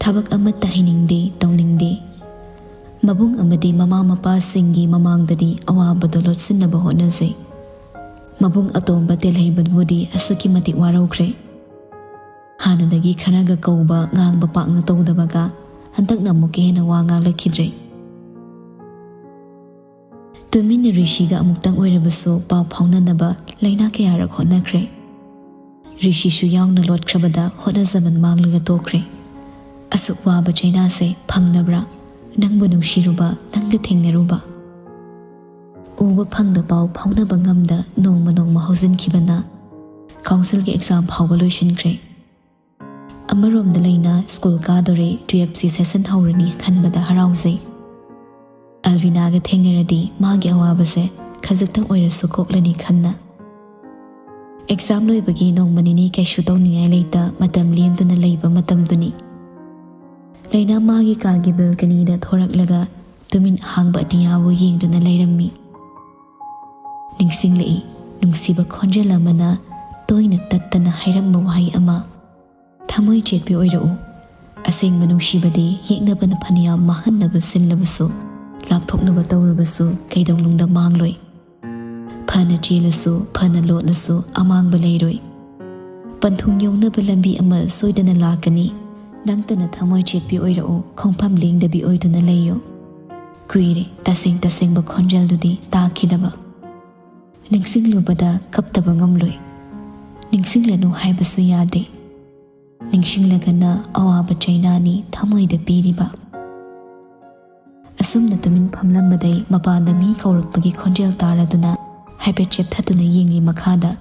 ꯊꯕꯛ ꯑꯃꯠꯇ ꯍꯩꯅꯤꯡꯗꯦ, ꯇꯧꯅꯤꯡꯗꯦ꯫ ꯃꯕꯨꯡ ꯑꯃꯗꯤ ꯃꯃꯥ ꯃꯄꯥꯁꯤꯡꯒꯤ ꯃꯃꯥꯡꯗꯗꯤ ꯑꯋꯥꯕꯗꯣ ꯂꯣꯠꯁꯤꯟꯅꯕ ꯍꯣꯠꯅꯖꯩ꯫ ꯃꯕꯨꯡ ꯑꯇꯣꯝꯕ ꯇꯦꯜꯍꯩꯕꯕꯨꯗꯤ ꯑꯁꯨꯛꯀꯤ ꯃꯇꯤꯛ ꯋꯥꯔꯧꯈ꯭ꯔꯦ꯫ ꯍꯥꯟꯅꯗꯒꯤ ꯈꯔꯒ ꯀꯧꯕ ꯉꯥꯡꯕ ꯄꯥꯛꯅ ꯇꯧꯗꯕꯒ ꯍꯟꯗꯛꯅ ꯑꯃꯨꯛꯀ ꯍꯦꯟꯅ ꯋꯥ ꯉꯥꯡꯂꯛꯈꯤꯗ꯭ꯔꯦ꯫ ꯇꯨꯃꯤꯟꯅ ꯔꯤꯁꯤꯒ ꯑꯃꯨꯛꯇꯪ ꯑꯣꯏꯔꯕꯁꯨ ꯄꯥꯎ ꯐꯥꯎꯅꯅꯕ ꯂꯩꯅꯥ ꯀꯌꯥꯔꯛ ꯍꯣꯠꯅꯈ꯭ꯔꯦ꯫ ꯔꯤꯁꯤꯁꯨ ꯌꯥꯎꯅ ꯂꯣꯠꯈ꯭ꯔꯕꯗ ꯍꯣꯠꯅꯖꯃꯟ ꯃꯥꯡꯂꯒ ꯇꯣꯛꯈ꯭ꯔꯦ꯫ ꯑꯁꯨꯛ ꯋꯥꯕ ꯆꯩꯅꯥꯁꯦ ꯐꯪꯅꯕ꯭ꯔꯥ? ꯅꯪꯕꯨ ꯅꯨꯡꯁꯤꯔꯨꯕ, ꯅꯪꯒ ꯊꯦꯡꯅꯔꯨꯕ꯫ ꯎꯕ ꯐꯪꯗ ꯄꯥꯎ ꯐꯥꯎꯅꯕ ꯉꯝꯗ ꯅꯣꯡꯃ ꯅꯣꯡꯃ ꯍꯧꯖꯤꯟꯈꯤꯕꯅ ꯀꯥꯎꯟꯁꯤꯜꯒꯤ ꯑꯦꯛꯖꯥꯝ ꯐꯥꯎꯕ ꯂꯣꯏꯁꯤꯟꯈ꯭ꯔꯦ꯫ ꯑꯃꯔꯣꯝꯗ ꯂꯩꯅꯥ ꯁ꯭ꯀꯨꯜ ꯀꯥꯗꯣꯔꯦ, ꯇꯨꯌꯦꯜꯞꯁꯤ ꯁꯦꯁꯟ ꯍꯧꯔꯅꯤ ꯈꯟꯕꯗ ꯍꯔꯥꯎꯖꯩ꯫ ꯑꯜꯕꯤꯅꯥꯒ ꯊꯦꯡꯅꯔꯗꯤ ꯃꯥꯒꯤ ꯑꯋꯥꯕꯁꯦ ꯈꯖꯤꯛꯇꯪ ꯑꯣꯏꯔꯁꯨ ꯀꯣꯛꯂꯅꯤ ꯈꯟꯅ꯫ ꯑꯦꯛꯖꯥꯝ ꯂꯣꯏꯕꯒꯤ ꯅꯣꯡꯃ ꯅꯤꯅꯤ ꯀꯩꯁꯨ ꯇꯧꯅꯤꯡꯉꯥꯏ ꯂꯩꯇ ꯃꯇꯝ ꯂꯦꯟꯗꯨꯅ ꯂꯩꯕ ꯃꯇꯝꯗꯨꯅꯤ꯫ ꯂꯩꯅꯥ ꯃꯥꯒꯤ ꯀꯥꯒꯤ ꯕꯦꯜꯀꯅꯤꯗ ꯊꯣꯔꯛꯂꯒ ꯇꯨꯃꯤꯟ ꯑꯍꯥꯡꯕ ꯑꯇꯤꯌꯥꯕꯨ ꯌꯦꯡꯗꯨꯅ ꯂꯩꯔꯝꯃꯤ꯫ ꯅꯤꯡꯁꯤꯡꯂꯛꯏ, ꯅꯨꯡꯁꯤꯕ ꯈꯣꯟꯖꯦꯜ ꯑꯃꯅ ꯇꯣꯏꯅ ꯇꯠꯇꯅ ꯍꯥꯏꯔꯝꯕ ꯋꯥꯍꯩ ꯑꯃ, "ꯊꯃꯣꯏ ꯆꯦꯠꯄꯤ ꯑꯣꯏꯔꯛꯎ꯫ ꯑꯁꯦꯡꯕ ꯅꯨꯡꯁꯤꯕꯗꯤ ꯌꯦꯛꯅꯕꯅ ꯐꯅꯌꯥꯝ ꯃꯥꯡꯍꯟꯅꯕ ꯁꯤꯜꯂꯕꯁꯨ, ꯂꯥꯞꯊꯣꯛꯅꯕ ꯇꯧꯔꯕꯁꯨ ꯀꯩꯗꯧꯅꯨꯡꯗ ꯃꯥꯡꯂꯣꯏ꯫ ꯐꯅ ꯆꯦꯜꯂꯁꯨ, ꯐꯅ ꯂꯣꯠꯂꯁꯨ ꯑꯃꯥꯡꯕ ꯂꯩꯔꯣꯏ꯫ ꯄꯟꯊꯨꯡ ꯌꯧꯅꯕ ꯂꯝꯕꯤ ꯑꯃ ꯁꯣꯏꯗꯅ ꯂꯥꯛꯀꯅꯤ꯫ ꯅꯪꯇꯅ ꯊꯃꯣꯏ ꯆꯦꯠꯄꯤ ꯑꯣꯏꯔꯛꯎ, ꯈꯣꯡꯐꯝ ꯂꯦꯡꯗꯕꯤ ꯑꯣꯏꯗꯨꯅ ꯂꯩꯌꯨ꯫" ꯀꯨꯏꯔꯦ ꯇꯁꯦꯡ ꯇꯁꯦꯡꯕ ꯈꯣꯟꯖꯦꯜꯗꯨꯗꯤ ꯇꯥꯈꯤꯗꯕ꯫ ꯅꯤꯡꯁꯤꯡꯂꯨꯕꯗ ꯀꯞꯇꯕ ꯉꯝꯂꯣꯏ꯫ ꯅꯤꯡꯁꯤꯡꯂꯅꯨ ꯍꯥꯏꯕꯁꯨ ꯌꯥꯗꯦ꯫ ꯅꯤꯡꯁꯤꯡꯂꯒꯅ ꯑꯋꯥꯕ ꯆꯩꯅꯥꯅꯤ ꯊꯃꯣꯏꯗ ꯄꯤꯔꯤꯕ꯫ ꯑꯁꯨꯝꯅ ꯇꯨꯃꯤꯟ ꯐꯝꯂꯝꯕꯗꯩ ꯃꯄꯥꯟꯗ ꯃꯤ ꯀꯧꯔꯛꯄꯒꯤ ꯈꯣꯟꯖꯦꯜ ꯇꯥꯔꯗꯨꯅ ꯍꯥꯏꯐꯦꯠ ꯆꯦꯞꯊꯗꯨꯅ ꯌꯦꯡꯂꯤ ꯃꯈꯥꯗ꯫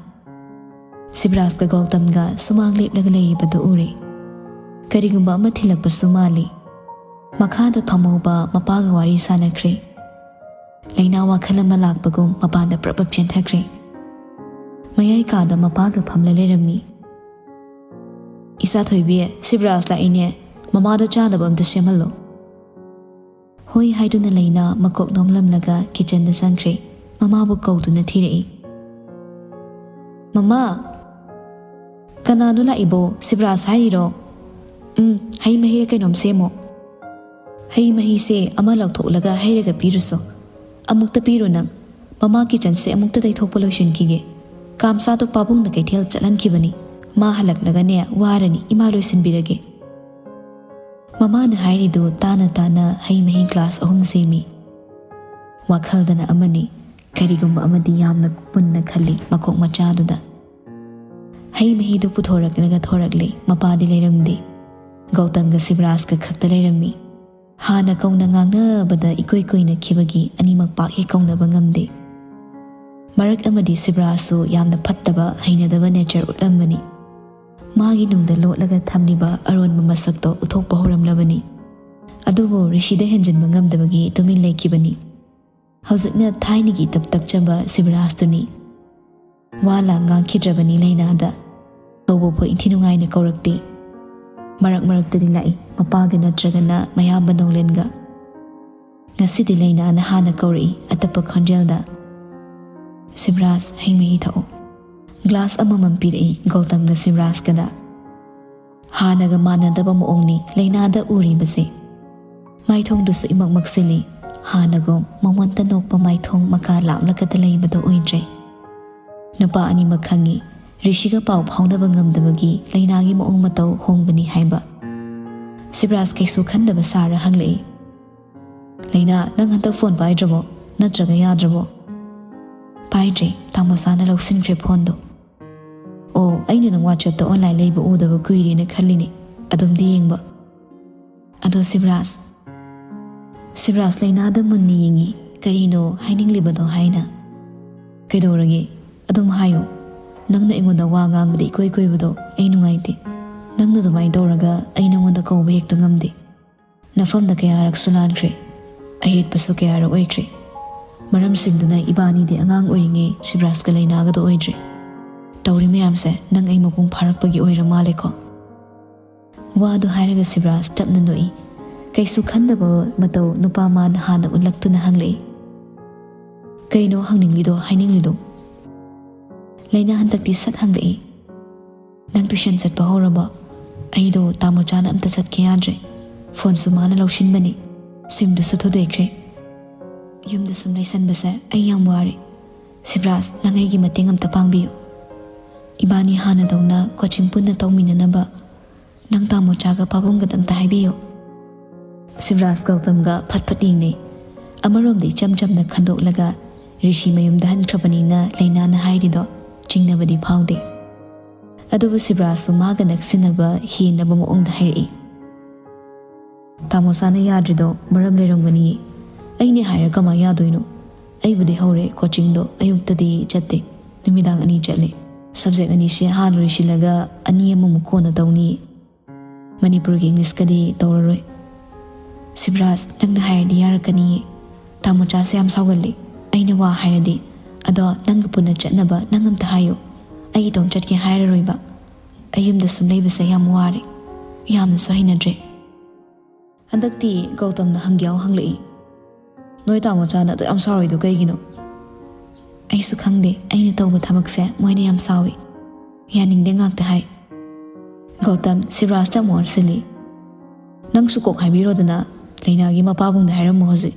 ꯁꯤꯕꯔꯥꯖꯀ ꯒꯧꯇꯝꯒ ꯁꯨꯃꯥꯡ ꯂꯦꯞꯂꯒ ꯂꯩꯔꯤꯕꯗꯨ ꯎꯔꯦ꯫ ꯀꯔꯤꯒꯨꯝꯕ ꯑꯃ ꯊꯤꯜꯂꯛꯄꯁꯨ ꯃꯥꯜꯂꯤ꯫ ꯃꯈꯥꯗ ꯐꯝꯍꯧꯕ ꯃꯄꯥꯒ ꯋꯥꯔꯤ ꯁꯥꯟꯅꯈ꯭ꯔꯦ꯫ ꯂꯩꯅꯥ ꯋꯥꯈꯜ ꯑꯃ ꯂꯥꯛꯄꯒꯨꯝ ꯃꯄꯥꯟꯗ ꯄ꯭ꯔꯞ ꯄ꯭ꯔꯞ ꯆꯦꯟꯊꯈ꯭ꯔꯦ꯫ ꯃꯌꯥꯏ ꯀꯥꯗ ꯃꯄꯥꯒ ꯐꯝꯂ ꯂꯩꯔꯝꯃꯤ꯫ "ꯏꯆꯥ ꯊꯣꯏꯕꯤ, ꯁꯤꯕꯔꯥꯖ ꯂꯥꯛꯏꯅꯦ, ꯃꯃꯥꯗꯣ ꯆꯥꯅꯕ ꯑꯝꯇ ꯁꯦꯝꯍꯜꯂꯣ꯫" ꯍꯣꯏ ꯍꯥꯏꯗꯨꯅ ꯂꯩꯅꯥ ꯃꯀꯣꯛ ꯅꯣꯝꯂꯝꯂꯒ ꯀꯤꯆꯟꯗ ꯆꯪꯈ꯭ꯔꯦ꯫ ꯃꯃꯥꯕꯨ ꯀꯧꯗꯨꯅ ꯊꯤꯔꯛꯏ꯫ "ꯃꯃꯥ!" "ꯀꯅꯥꯅꯣ ꯂꯥꯛꯏꯕꯣ? ꯁꯤꯕꯔꯥꯖ ꯍꯥꯏꯔꯤꯔꯣ?" "ꯎꯝ, ꯍꯩ ꯃꯍꯤꯔ ꯀꯩꯅꯣꯝ ꯁꯦꯝꯃꯣ꯫ ꯍꯩ ꯃꯍꯤꯁꯦ ꯑꯃ ꯂꯧꯊꯣꯛꯂꯒ ꯍꯩꯔꯒ ꯄꯤꯔꯨꯁꯣ꯫ ꯑꯃꯨꯛꯇ ꯄꯤꯔꯣ ꯅꯪ꯫ ꯃꯃꯥ ꯀꯤꯆꯟꯁꯦ ꯑꯃꯨꯛꯇ ꯇꯩꯊꯣꯛꯄ ꯂꯣꯏꯁꯤꯟꯈꯤꯒꯦ꯫ ꯀꯥꯝꯆꯥꯗꯣ ꯄꯥꯕꯨꯡꯅ ꯀꯩꯊꯦꯜ ꯆꯠꯍꯟꯈꯤꯕꯅꯤ꯫ ꯃꯥ ꯍꯜꯂꯛꯂꯒꯅꯦ ꯋꯥꯔꯅꯤ, ꯏꯃꯥ ꯂꯣꯏꯁꯤꯟꯕꯤꯔꯒꯦ꯫" ꯃꯃꯥꯅ ꯍꯥꯏꯔꯤꯗꯨ ꯇꯥꯅ ꯇꯥꯅ ꯍꯩ ꯃꯍꯤ ꯒ꯭ꯂꯥꯁ ꯑꯍꯨꯝ ꯁꯦꯝꯃꯤ꯫ ꯋꯥꯈꯜꯗꯅ ꯑꯃꯅꯤ, ꯀꯔꯤꯒꯨꯝꯕ ꯑꯃꯗꯤ ꯌꯥꯝꯅ ꯃꯨꯟꯅ ꯈꯜꯂꯤ ꯃꯀꯣꯛ ꯃꯆꯥꯗꯨꯗ꯫ ꯍꯩ ꯃꯍꯤꯗꯨ ꯄꯨꯊꯣꯔꯛꯂꯒ ꯊꯣꯔꯛꯂꯦ, ꯃꯄꯥꯗꯤ ꯂꯩꯔꯝꯗꯦ꯫ ꯒꯧꯇꯝꯒ ꯁꯤꯕꯔꯥꯖꯀ ꯈꯛꯇ ꯂꯩꯔꯝꯃꯤ꯫ ꯍꯥꯟꯅ ꯀꯧꯅ ꯉꯥꯡꯅꯕꯗ ꯏꯀꯨꯏ ꯀꯨꯏꯅꯈꯤꯕꯒꯤ ꯑꯅꯤꯃꯛ ꯄꯥꯛ ꯍꯦꯛ ꯀꯧꯅꯕ ꯉꯝꯗꯦ꯫ ꯃꯔꯛ ꯑꯃꯗꯤ ꯁꯤꯕꯔꯥꯖꯁꯨ ꯌꯥꯝꯅ ꯐꯠꯇꯕ, ꯍꯩꯅꯗꯕ ꯅꯦꯆꯔ ꯎꯠꯂꯝꯕꯅꯤ꯫ ꯃꯥꯒꯤ ꯅꯨꯡꯗ ꯂꯣꯠꯂꯒ ꯊꯝꯂꯤꯕ ꯑꯔꯣꯟꯕ ꯃꯁꯛꯇꯣ ꯎꯠꯊꯣꯛꯄ ꯍꯧꯔꯝꯂꯕꯅꯤ꯫ ꯑꯗꯨꯕꯨ ꯔꯤꯁꯤꯗ ꯍꯦꯟꯖꯤꯟꯕ ꯉꯝꯗꯕꯒꯤ ꯇꯨꯃꯤꯟ ꯂꯩꯈꯤꯕꯅꯤ꯫ ꯍꯧꯖꯤꯛꯅ ꯊꯥꯏꯅꯒꯤ ꯇꯞ ꯇꯞꯆꯕ ꯁꯤꯕꯔꯥꯖꯇꯨꯅꯤ꯫ ꯋꯥ ꯂꯥꯡ ꯉꯥꯡꯈꯤꯗ꯭ꯔꯕꯅꯤ ꯂꯩꯅꯥꯗ꯫ ꯀꯧꯕ ꯐꯥꯎ ꯏꯟꯊꯤ ꯅꯨꯡꯉꯥꯏꯅ ꯀꯧꯔꯛꯇꯦ꯫ ꯃꯔꯛ ꯃꯔꯛꯇꯗꯤ ꯂꯥꯛꯏ, ꯃꯄꯥꯒ ꯅꯠꯇ꯭ꯔꯒꯅ ꯃꯌꯥꯝꯕ ꯅꯣꯡꯂꯦꯟꯒ꯫ ꯉꯁꯤꯗꯤ ꯂꯩꯅꯥꯅ ꯍꯥꯟꯅ ꯀꯧꯔꯛꯏ ꯑꯇꯞꯄ ꯈꯣꯟꯖꯦꯜꯗ, "ꯁꯤꯕꯔꯥꯖ, ꯍꯩ ꯃꯍꯤ ꯊꯛꯑꯣ꯫" ꯒ꯭ꯂꯥꯁ ꯑꯃꯃꯝ ꯄꯤꯔꯛꯏ ꯒꯧꯇꯝꯒ ꯁꯤꯕꯔꯥꯖꯀꯗ꯫ ꯍꯥꯟꯅꯒ ꯃꯥꯟꯅꯗꯕ ꯃꯑꯣꯡꯅꯤ ꯂꯩꯅꯥꯗ ꯎꯔꯤꯕꯁꯦ꯫ ꯃꯥꯏꯊꯣꯡꯗꯨꯁꯨ ꯏꯃꯛ ꯃꯛꯁꯤꯜꯂꯤ꯫ ꯍꯥꯟꯅꯒꯨꯝ ꯃꯉꯣꯟꯗ ꯅꯣꯛꯄ ꯃꯥꯏꯊꯣꯡ ꯃꯀꯥ ꯂꯥꯝꯂꯒꯗ ꯂꯩꯕꯗꯣ ꯑꯣꯏꯗ꯭ꯔꯦ꯫ ꯅꯨꯄꯥ ꯑꯅꯤꯃꯛ ꯈꯪꯉꯤ, ꯔꯤꯁꯤꯒ ꯄꯥꯎ ꯐꯥꯎꯅꯕ ꯉꯝꯗꯕꯒꯤ ꯂꯩꯅꯥꯒꯤ ꯃꯑꯣꯡ ꯃꯇꯧ ꯍꯣꯡꯕꯅꯤ ꯍꯥꯏꯕ꯫ ꯁꯤꯕꯔꯥꯖ ꯀꯩꯁꯨ ꯈꯟꯗꯕ ꯁꯥꯔ ꯍꯪꯂꯛꯏ, "ꯂꯩꯅꯥ, ꯅꯪ ꯍꯟꯗꯛ ꯐꯣꯟ ꯄꯥꯏꯗ꯭ꯔꯕꯣ? ꯅꯠꯇ꯭ꯔꯒ ꯌꯥꯗ꯭ꯔꯕꯣ?" "ꯄꯥꯏꯗ꯭ꯔꯦ, ꯇꯥꯃꯣꯆꯥꯅ ꯂꯧꯁꯤꯟꯈ꯭ꯔꯦ ꯐꯣꯟꯗꯣ꯫" "ꯑꯣ, ꯑꯩꯅ ꯅꯪ ꯋꯥꯆꯦꯞꯇ ꯑꯣꯟꯂꯥꯏꯟ ꯂꯩꯕ ꯎꯗꯕ ꯀꯨꯏꯔꯦꯅ ꯈꯜꯂꯤꯅꯦ, ꯑꯗꯨꯝꯗꯤ ꯌꯦꯡꯕ꯫" "ꯑꯗꯣ ꯁꯤꯕꯔꯥꯖ꯫" ꯁꯤꯕꯔꯥꯖ ꯂꯩꯅꯥꯗ ꯃꯨꯟꯅ ꯌꯦꯡꯉꯤ, ꯀꯔꯤꯅꯣ ꯍꯥꯏꯅꯤꯡꯂꯤꯕꯗꯣ ꯍꯥꯏꯅ꯫ "ꯀꯩꯗꯧꯔꯒꯦ? ꯑꯗꯨꯝ ꯍꯥꯏꯌꯨ꯫ ꯅꯪꯅ ꯑꯩꯉꯣꯟꯗ ꯋꯥ ꯉꯥꯡꯕꯗ ꯏꯀꯣꯏ ꯀꯣꯏꯕꯗꯣ ꯑꯩ ꯅꯨꯡꯉꯥꯏꯇꯦ꯫ ꯅꯪꯅ ꯑꯗꯨꯃꯥꯏꯅ ꯇꯧꯔꯒ ꯑꯩ ꯅꯉꯣꯟꯗ ꯀꯧꯕ ꯍꯦꯛꯇ ꯉꯝꯗꯦ꯫ ꯅꯐꯝꯗ ꯀꯌꯥꯔꯛꯁꯨ ꯂꯥꯟꯈ꯭ꯔꯦ, ꯑꯌꯦꯠꯄꯁꯨ ꯀꯌꯥꯔꯛ ꯑꯣꯏꯈ꯭ꯔꯦ꯫ ꯃꯔꯝꯁꯤꯡꯗꯨꯅ ꯏꯕꯥꯅꯤꯗꯤ ꯑꯉꯥꯡ ꯑꯣꯏꯔꯤꯉꯩ ꯁꯤꯕꯔꯥꯖꯀ ꯂꯩꯅꯥꯒꯗꯣ ꯑꯣꯏꯗ꯭ꯔꯦ꯫ ꯇꯧꯔꯤ ꯃꯌꯥꯝꯁꯦ ꯅꯪ ꯑꯩ ꯃꯄꯨꯡ ꯐꯥꯔꯛꯄꯒꯤ ꯑꯣꯏꯔ ꯃꯥꯜꯂꯦꯀꯣ꯫" ꯋꯥꯗꯨ ꯍꯥꯏꯔꯒ ꯁꯤꯕꯔꯥꯖ ꯇꯞꯅ ꯅꯣꯛꯏ꯫ ꯀꯩꯁꯨ ꯈꯟꯗꯕ ꯃꯇꯧ ꯅꯨꯄꯥ ꯃꯥꯅ ꯍꯥꯟꯅ ꯎꯠꯂꯛꯇꯨꯅ ꯍꯪꯂꯛꯏ, "ꯀꯩꯅꯣ ꯍꯪꯅꯤꯡꯂꯤꯗꯣ, ꯍꯥꯏꯅꯤꯡꯂꯤꯗꯣ?" ꯂꯩꯅꯥ ꯍꯟꯗꯛꯇꯤ ꯁꯠ ꯍꯪꯂꯛꯏ, "ꯅꯪ ꯇꯨꯏꯁꯟ ꯆꯠꯄ ꯍꯧꯔꯕꯣ?" ꯑꯩꯗꯣ ꯇꯥꯃꯣꯆꯥꯅ ꯑꯝꯇ ꯆꯠꯀꯦ ꯌꯥꯗ꯭ꯔꯦ꯫ ꯐꯣꯟꯁꯨ ꯃꯥꯅ ꯂꯧꯁꯤꯟꯕꯅꯤ꯫ ꯁꯤꯝꯗꯨꯁꯨ ꯊꯨꯗꯦꯛꯈ꯭ꯔꯦ꯫ ꯌꯨꯝꯗ ꯁꯨꯝ ꯂꯩꯁꯟꯕꯁꯦ ꯑꯩ ꯌꯥꯝ ꯋꯥꯔꯦ꯫ ꯁꯤꯕ꯭ꯔꯥꯖ, ꯅꯪ ꯑꯩꯒꯤ ꯃꯇꯦꯡ ꯑꯝꯇ ꯄꯥꯡꯕꯤꯌꯨ꯫ ꯏꯕꯥꯅꯤ ꯍꯥꯟꯅꯗꯧꯅ ꯀꯣꯆꯤꯡ ꯄꯨꯟꯅ ꯇꯧꯃꯤꯟꯅꯅꯕ ꯅꯪ ꯇꯥꯃꯣꯆꯥꯒ ꯄꯥꯕꯨꯡꯒꯗ ꯑꯝꯇ ꯍꯥꯏꯕꯤꯌꯨ꯫ ꯁꯤꯕ꯭ꯔꯥꯖ ꯒꯧꯇꯝꯒ ꯐꯠ ꯐꯠ ꯌꯦꯡꯅꯩ꯫ ꯑꯃꯔꯣꯝꯗ ꯏꯆꯝ ꯆꯝꯅ ꯈꯟꯗꯣꯛꯂꯒ ꯔꯤꯁꯤ ꯃꯌꯨꯝꯗ ꯍꯟꯈ꯭ꯔꯕꯅꯤꯅ ꯂꯩꯅꯥꯅ ꯍꯥꯏꯔꯤꯗꯣ ꯆꯤꯡꯅꯕꯗꯤ ꯐꯥꯎꯗꯦ꯫ ꯑꯗꯨꯕꯨ ꯁꯤꯕ꯭ꯔꯥꯖꯁꯨ ꯃꯥꯒ ꯅꯛꯁꯤꯟꯅꯕ ꯍꯦꯟꯅꯕ ꯃꯑꯣꯡꯗ ꯍꯥꯏꯔꯛꯏ꯫ ꯇꯥꯃꯣꯆꯥꯅ ꯌꯥꯗ꯭ꯔꯤꯗꯣ ꯃꯔꯝ ꯂꯩꯔꯝꯒꯅꯤꯌꯦ꯫ ꯑꯩꯅꯦ ꯍꯥꯏꯔ ꯀꯃꯥꯏ ꯌꯥꯗꯣꯏꯅꯣ? ꯑꯩꯕꯨꯗꯤ ꯍꯧꯔꯦ ꯀꯣꯆꯤꯡꯗꯣ, ꯑꯌꯨꯛꯇꯗꯤ ꯆꯠꯇꯦ, ꯅꯨꯃꯤꯗꯥꯡ ꯑꯅꯤ ꯆꯠꯂꯦ꯫ ꯁꯕꯖꯦꯛ ꯑꯅꯤꯁꯦ ꯍꯥꯟꯅ ꯂꯣꯏꯁꯤꯜꯂꯒ ꯑꯅꯤ ꯑꯃꯃꯨꯛ ꯀꯣꯟꯅ ꯇꯧꯅꯤ꯫ ꯃꯅꯤꯄꯨꯔꯒꯤ ꯏꯪꯂꯤꯁꯀꯗꯤ ꯇꯧꯔꯔꯣꯏ꯫ ꯁꯤꯕ꯭ꯔꯥꯖ, ꯅꯪꯅ ꯍꯥꯏꯔꯗꯤ ꯌꯥꯔꯛꯀꯅꯤꯌꯦ꯫ ꯇꯥꯃꯣꯆꯥꯁꯦ ꯌꯥꯝ ꯁꯥꯎꯒꯜꯂꯤ꯫ ꯑꯩꯅ ꯋꯥ ꯍꯥꯏꯔꯗꯤ, "ꯑꯗꯣ ꯅꯪꯒ ꯄꯨꯟꯅ ꯆꯠꯅꯕ ꯅꯪ ꯑꯝꯇ ꯍꯥꯏꯌꯣ꯫ ꯑꯩ ꯏꯇꯣꯝ ꯆꯠꯀꯦ ꯍꯥꯏꯔꯔꯣꯏꯕ꯫ ꯑꯩ ꯌꯨꯝꯗ ꯁꯨꯝ ꯂꯩꯕꯁꯦ ꯌꯥꯝ ꯋꯥꯔꯦ꯫ ꯌꯥꯝꯅꯁꯨ ꯍꯩꯅꯗ꯭ꯔꯦ꯫" ꯍꯟꯗꯛꯇꯤ ꯒꯧꯇꯝꯅ ꯍꯪꯒꯦ ꯌꯥꯎ ꯍꯪꯂꯛꯏ꯫ "ꯅꯣꯏ ꯇꯥꯃꯣꯆꯥꯅ ꯑꯗꯨ ꯌꯥꯝ ꯁꯥꯎꯔꯤꯗꯣ ꯀꯩꯒꯤꯅꯣ?" "ꯑꯩꯁꯨ ꯈꯪꯗꯦ, ꯑꯩꯅ ꯇꯧꯕ ꯊꯕꯛꯁꯦ ꯃꯣꯏꯅ ꯌꯥꯝ ꯁꯥꯎꯏ꯫ ꯌꯥꯅꯤꯡꯗꯦ ꯉꯥꯛꯇ ꯍꯥꯏ꯫" ꯒꯧꯇꯝ ꯁꯤꯕ꯭ꯔꯥꯖꯇ ꯑꯃꯨꯛ ꯑꯣꯟꯁꯤꯜꯂꯤ꯫ "ꯅꯪꯁꯨ ꯀꯣꯛ ꯍꯥꯏꯕꯤꯔꯣꯗꯅ, ꯂꯩꯅꯥꯒꯤ ꯃꯄꯥꯕꯨꯡꯗ ꯍꯥꯏꯔꯝꯃꯣ ꯍꯧꯖꯤꯛ꯫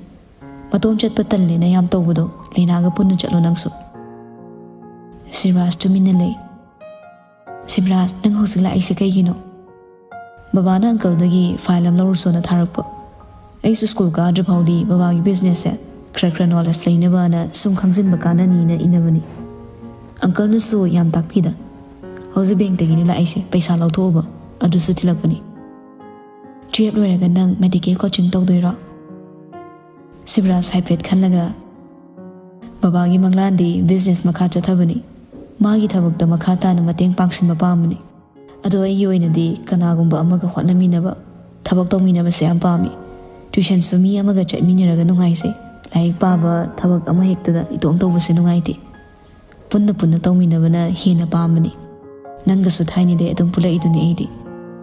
ꯃꯇꯣꯝ ꯆꯠꯄ ꯇꯜꯂꯦꯅ ꯌꯥꯝ ꯇꯧꯕꯗꯣ, ꯂꯩꯅꯥꯒ ꯄꯨꯟꯅ ꯆꯠꯂꯣ ꯅꯪꯁꯨ꯫" ꯁꯤꯕ꯭ꯔꯥꯖ ꯇꯨꯃꯤꯟꯅ ꯂꯩ꯫ "ꯁꯤꯕ꯭ꯔꯥꯖ, ꯅꯪ ꯍꯧꯖꯤꯛ ꯂꯥꯛꯏꯁꯦ ꯀꯩꯒꯤꯅꯣ?" "ꯕꯕꯥꯅ ꯑꯪꯀꯜꯗꯒꯤ ꯐꯥꯏꯜ ꯑꯃ ꯂꯧꯔꯨꯆꯣꯅ ꯊꯥꯔꯛꯄ꯫ ꯑꯩꯁꯨ ꯁ꯭ꯀꯨꯜ ꯀꯥꯗ꯭ꯔꯤ ꯐꯥꯎꯗꯤ ꯕꯕꯥꯒꯤ ꯕꯤꯖꯤꯅꯦꯁꯁꯦ ꯈꯔ ꯈꯔ ꯅꯣꯂꯦꯖ ꯂꯩꯅꯕꯅ ꯁꯨꯝ ꯈꯪꯖꯤꯟꯕ ꯀꯥꯟꯅꯅꯤꯅ ꯏꯅꯕꯅꯤ꯫ ꯑꯪꯀꯜꯅꯁꯨ ꯌꯥꯝ ꯇꯥꯛꯄꯤꯗ꯫ ꯍꯧꯖꯤꯛ ꯕꯦꯡꯛꯇꯒꯤꯅꯤ ꯂꯥꯛꯏꯁꯦ, ꯄꯩꯁꯥ ꯂꯧꯊꯣꯛꯎꯕ, ꯑꯗꯨꯁꯨ ꯊꯤꯜꯂꯛꯄꯅꯤ꯫" "ꯇꯨꯌꯦꯞ ꯂꯣꯏꯔꯒ ꯅꯪ ꯃꯦꯗꯤꯀꯦꯜ ꯀꯣꯆꯤꯡ ꯇꯧꯗꯣꯏꯔꯣ?" ꯁꯤꯕ꯭ꯔꯥꯖ ꯍꯥꯏꯐꯦꯠ ꯈꯜꯂꯒ, "ꯕꯕꯥꯒꯤ ꯃꯪꯂꯥꯟꯗꯤ ꯕꯤꯖꯤꯅꯦꯁ ꯃꯈꯥ ꯆꯠꯊꯕꯅꯤ꯫ ꯃꯥꯒꯤ ꯊꯕꯛꯇ ꯃꯈꯥ ꯇꯥꯅ ꯃꯇꯦꯡ ꯄꯥꯡꯁꯤꯟꯕ ꯄꯥꯝꯕꯅꯤ꯫ ꯑꯗꯣ ꯑꯩꯒꯤ ꯑꯣꯏꯅꯗꯤ ꯀꯅꯥꯒꯨꯝꯕ ꯑꯃꯒ ꯍꯣꯠꯅꯃꯤꯟꯅꯕ, ꯊꯕꯛ ꯇꯧꯃꯤꯟꯅꯕꯁꯦ ꯌꯥꯝ ꯄꯥꯝꯃꯤ꯫ ꯇ꯭ꯌꯨꯁꯟꯁꯨ ꯃꯤ ꯑꯃꯒ ꯆꯠꯃꯤꯟꯅꯔꯒ ꯅꯨꯡꯉꯥꯏꯖꯩ꯫ ꯂꯥꯏꯔꯤꯛ ꯄꯥꯕ, ꯊꯕꯛ ꯑꯃ ꯍꯦꯛꯇꯗ ꯏꯇꯣꯝ ꯇꯧꯕꯁꯦ ꯅꯨꯡꯉꯥꯏꯇꯦ꯫ ꯄꯨꯟꯅ ꯄꯨꯟꯅ ꯇꯧꯃꯤꯟꯅꯕꯅ ꯍꯦꯟꯅ ꯄꯥꯝꯕꯅꯤ꯫ ꯅꯪꯒꯁꯨ ꯊꯥꯏꯅꯗꯩ ꯑꯗꯨꯝ ꯄꯨꯜꯂꯛꯏꯗꯨꯅꯤ ꯑꯩꯗꯤ꯫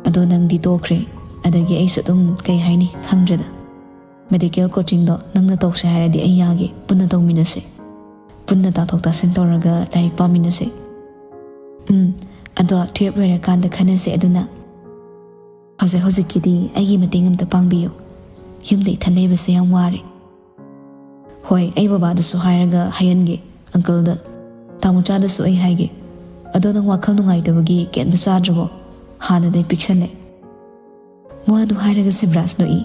ꯑꯗꯣ ꯅꯪꯗꯤ ꯇꯣꯛꯈ꯭ꯔꯦ꯫ ꯑꯗꯒꯤ ꯑꯩꯁꯨ ꯑꯗꯨꯝ, ꯀꯩ ꯍꯥꯏꯅꯤ, ꯈꯪꯗ꯭ꯔꯦꯗ꯫ ꯃꯦꯗꯤꯀꯦꯜ ꯀꯣꯆꯤꯡꯗꯣ ꯅꯪꯅ ꯇꯧꯁꯦ ꯍꯥꯏꯔꯗꯤ ꯑꯩ ꯌꯥꯒꯦ, ꯄꯨꯟꯅ ꯇꯧꯃꯤꯟꯅꯁꯦ꯫ ꯄꯨꯟꯅ ꯇꯥꯊꯣꯛ ꯇꯥꯁꯤꯟ ꯇꯧꯔꯒ ꯂꯥꯏꯔꯤꯛ ꯄꯥꯃꯤꯟꯅꯁꯦ꯫" "ꯎꯝ, ꯑꯗꯣ ꯇꯨꯌꯦꯞ ꯂꯣꯏꯔꯀꯥꯟꯗ ꯈꯟꯅꯁꯦ ꯑꯗꯨꯅ꯫ ꯍꯧꯖꯤꯛ ꯍꯧꯖꯤꯛꯀꯤꯗꯤ ꯑꯩꯒꯤ ꯃꯇꯦꯡ ꯑꯝꯇ ꯄꯥꯡꯕꯤꯌꯨ꯫ ꯌꯨꯝꯗ ꯏꯊꯟ ꯂꯩꯕꯁꯦ ꯌꯥꯝ ꯋꯥꯔꯦ꯫ ꯍꯣꯏ, ꯑꯩ ꯕꯕꯥꯗꯁꯨ ꯍꯥꯏꯔꯒ ꯍꯥꯏꯍꯟꯒꯦ, ꯑꯪꯀꯜꯗ꯫ ꯇꯥꯃꯣꯆꯥꯗꯁꯨ ꯑꯩ ꯍꯥꯏꯒꯦ꯫ ꯑꯗꯣ ꯅꯪ ꯋꯥꯈꯜ ꯅꯨꯡꯉꯥꯏꯇꯕꯒꯤ ꯀꯩꯝꯇ ꯆꯥꯗ꯭ꯔꯕꯣ? ꯍꯥꯟꯅꯗꯩ ꯄꯤꯛꯁꯜꯂꯦ꯫ ꯋꯥꯗꯨ ꯍꯥꯏꯔꯒ ꯁꯤꯕ꯭ꯔꯥꯖ ꯅꯣꯛꯏ꯫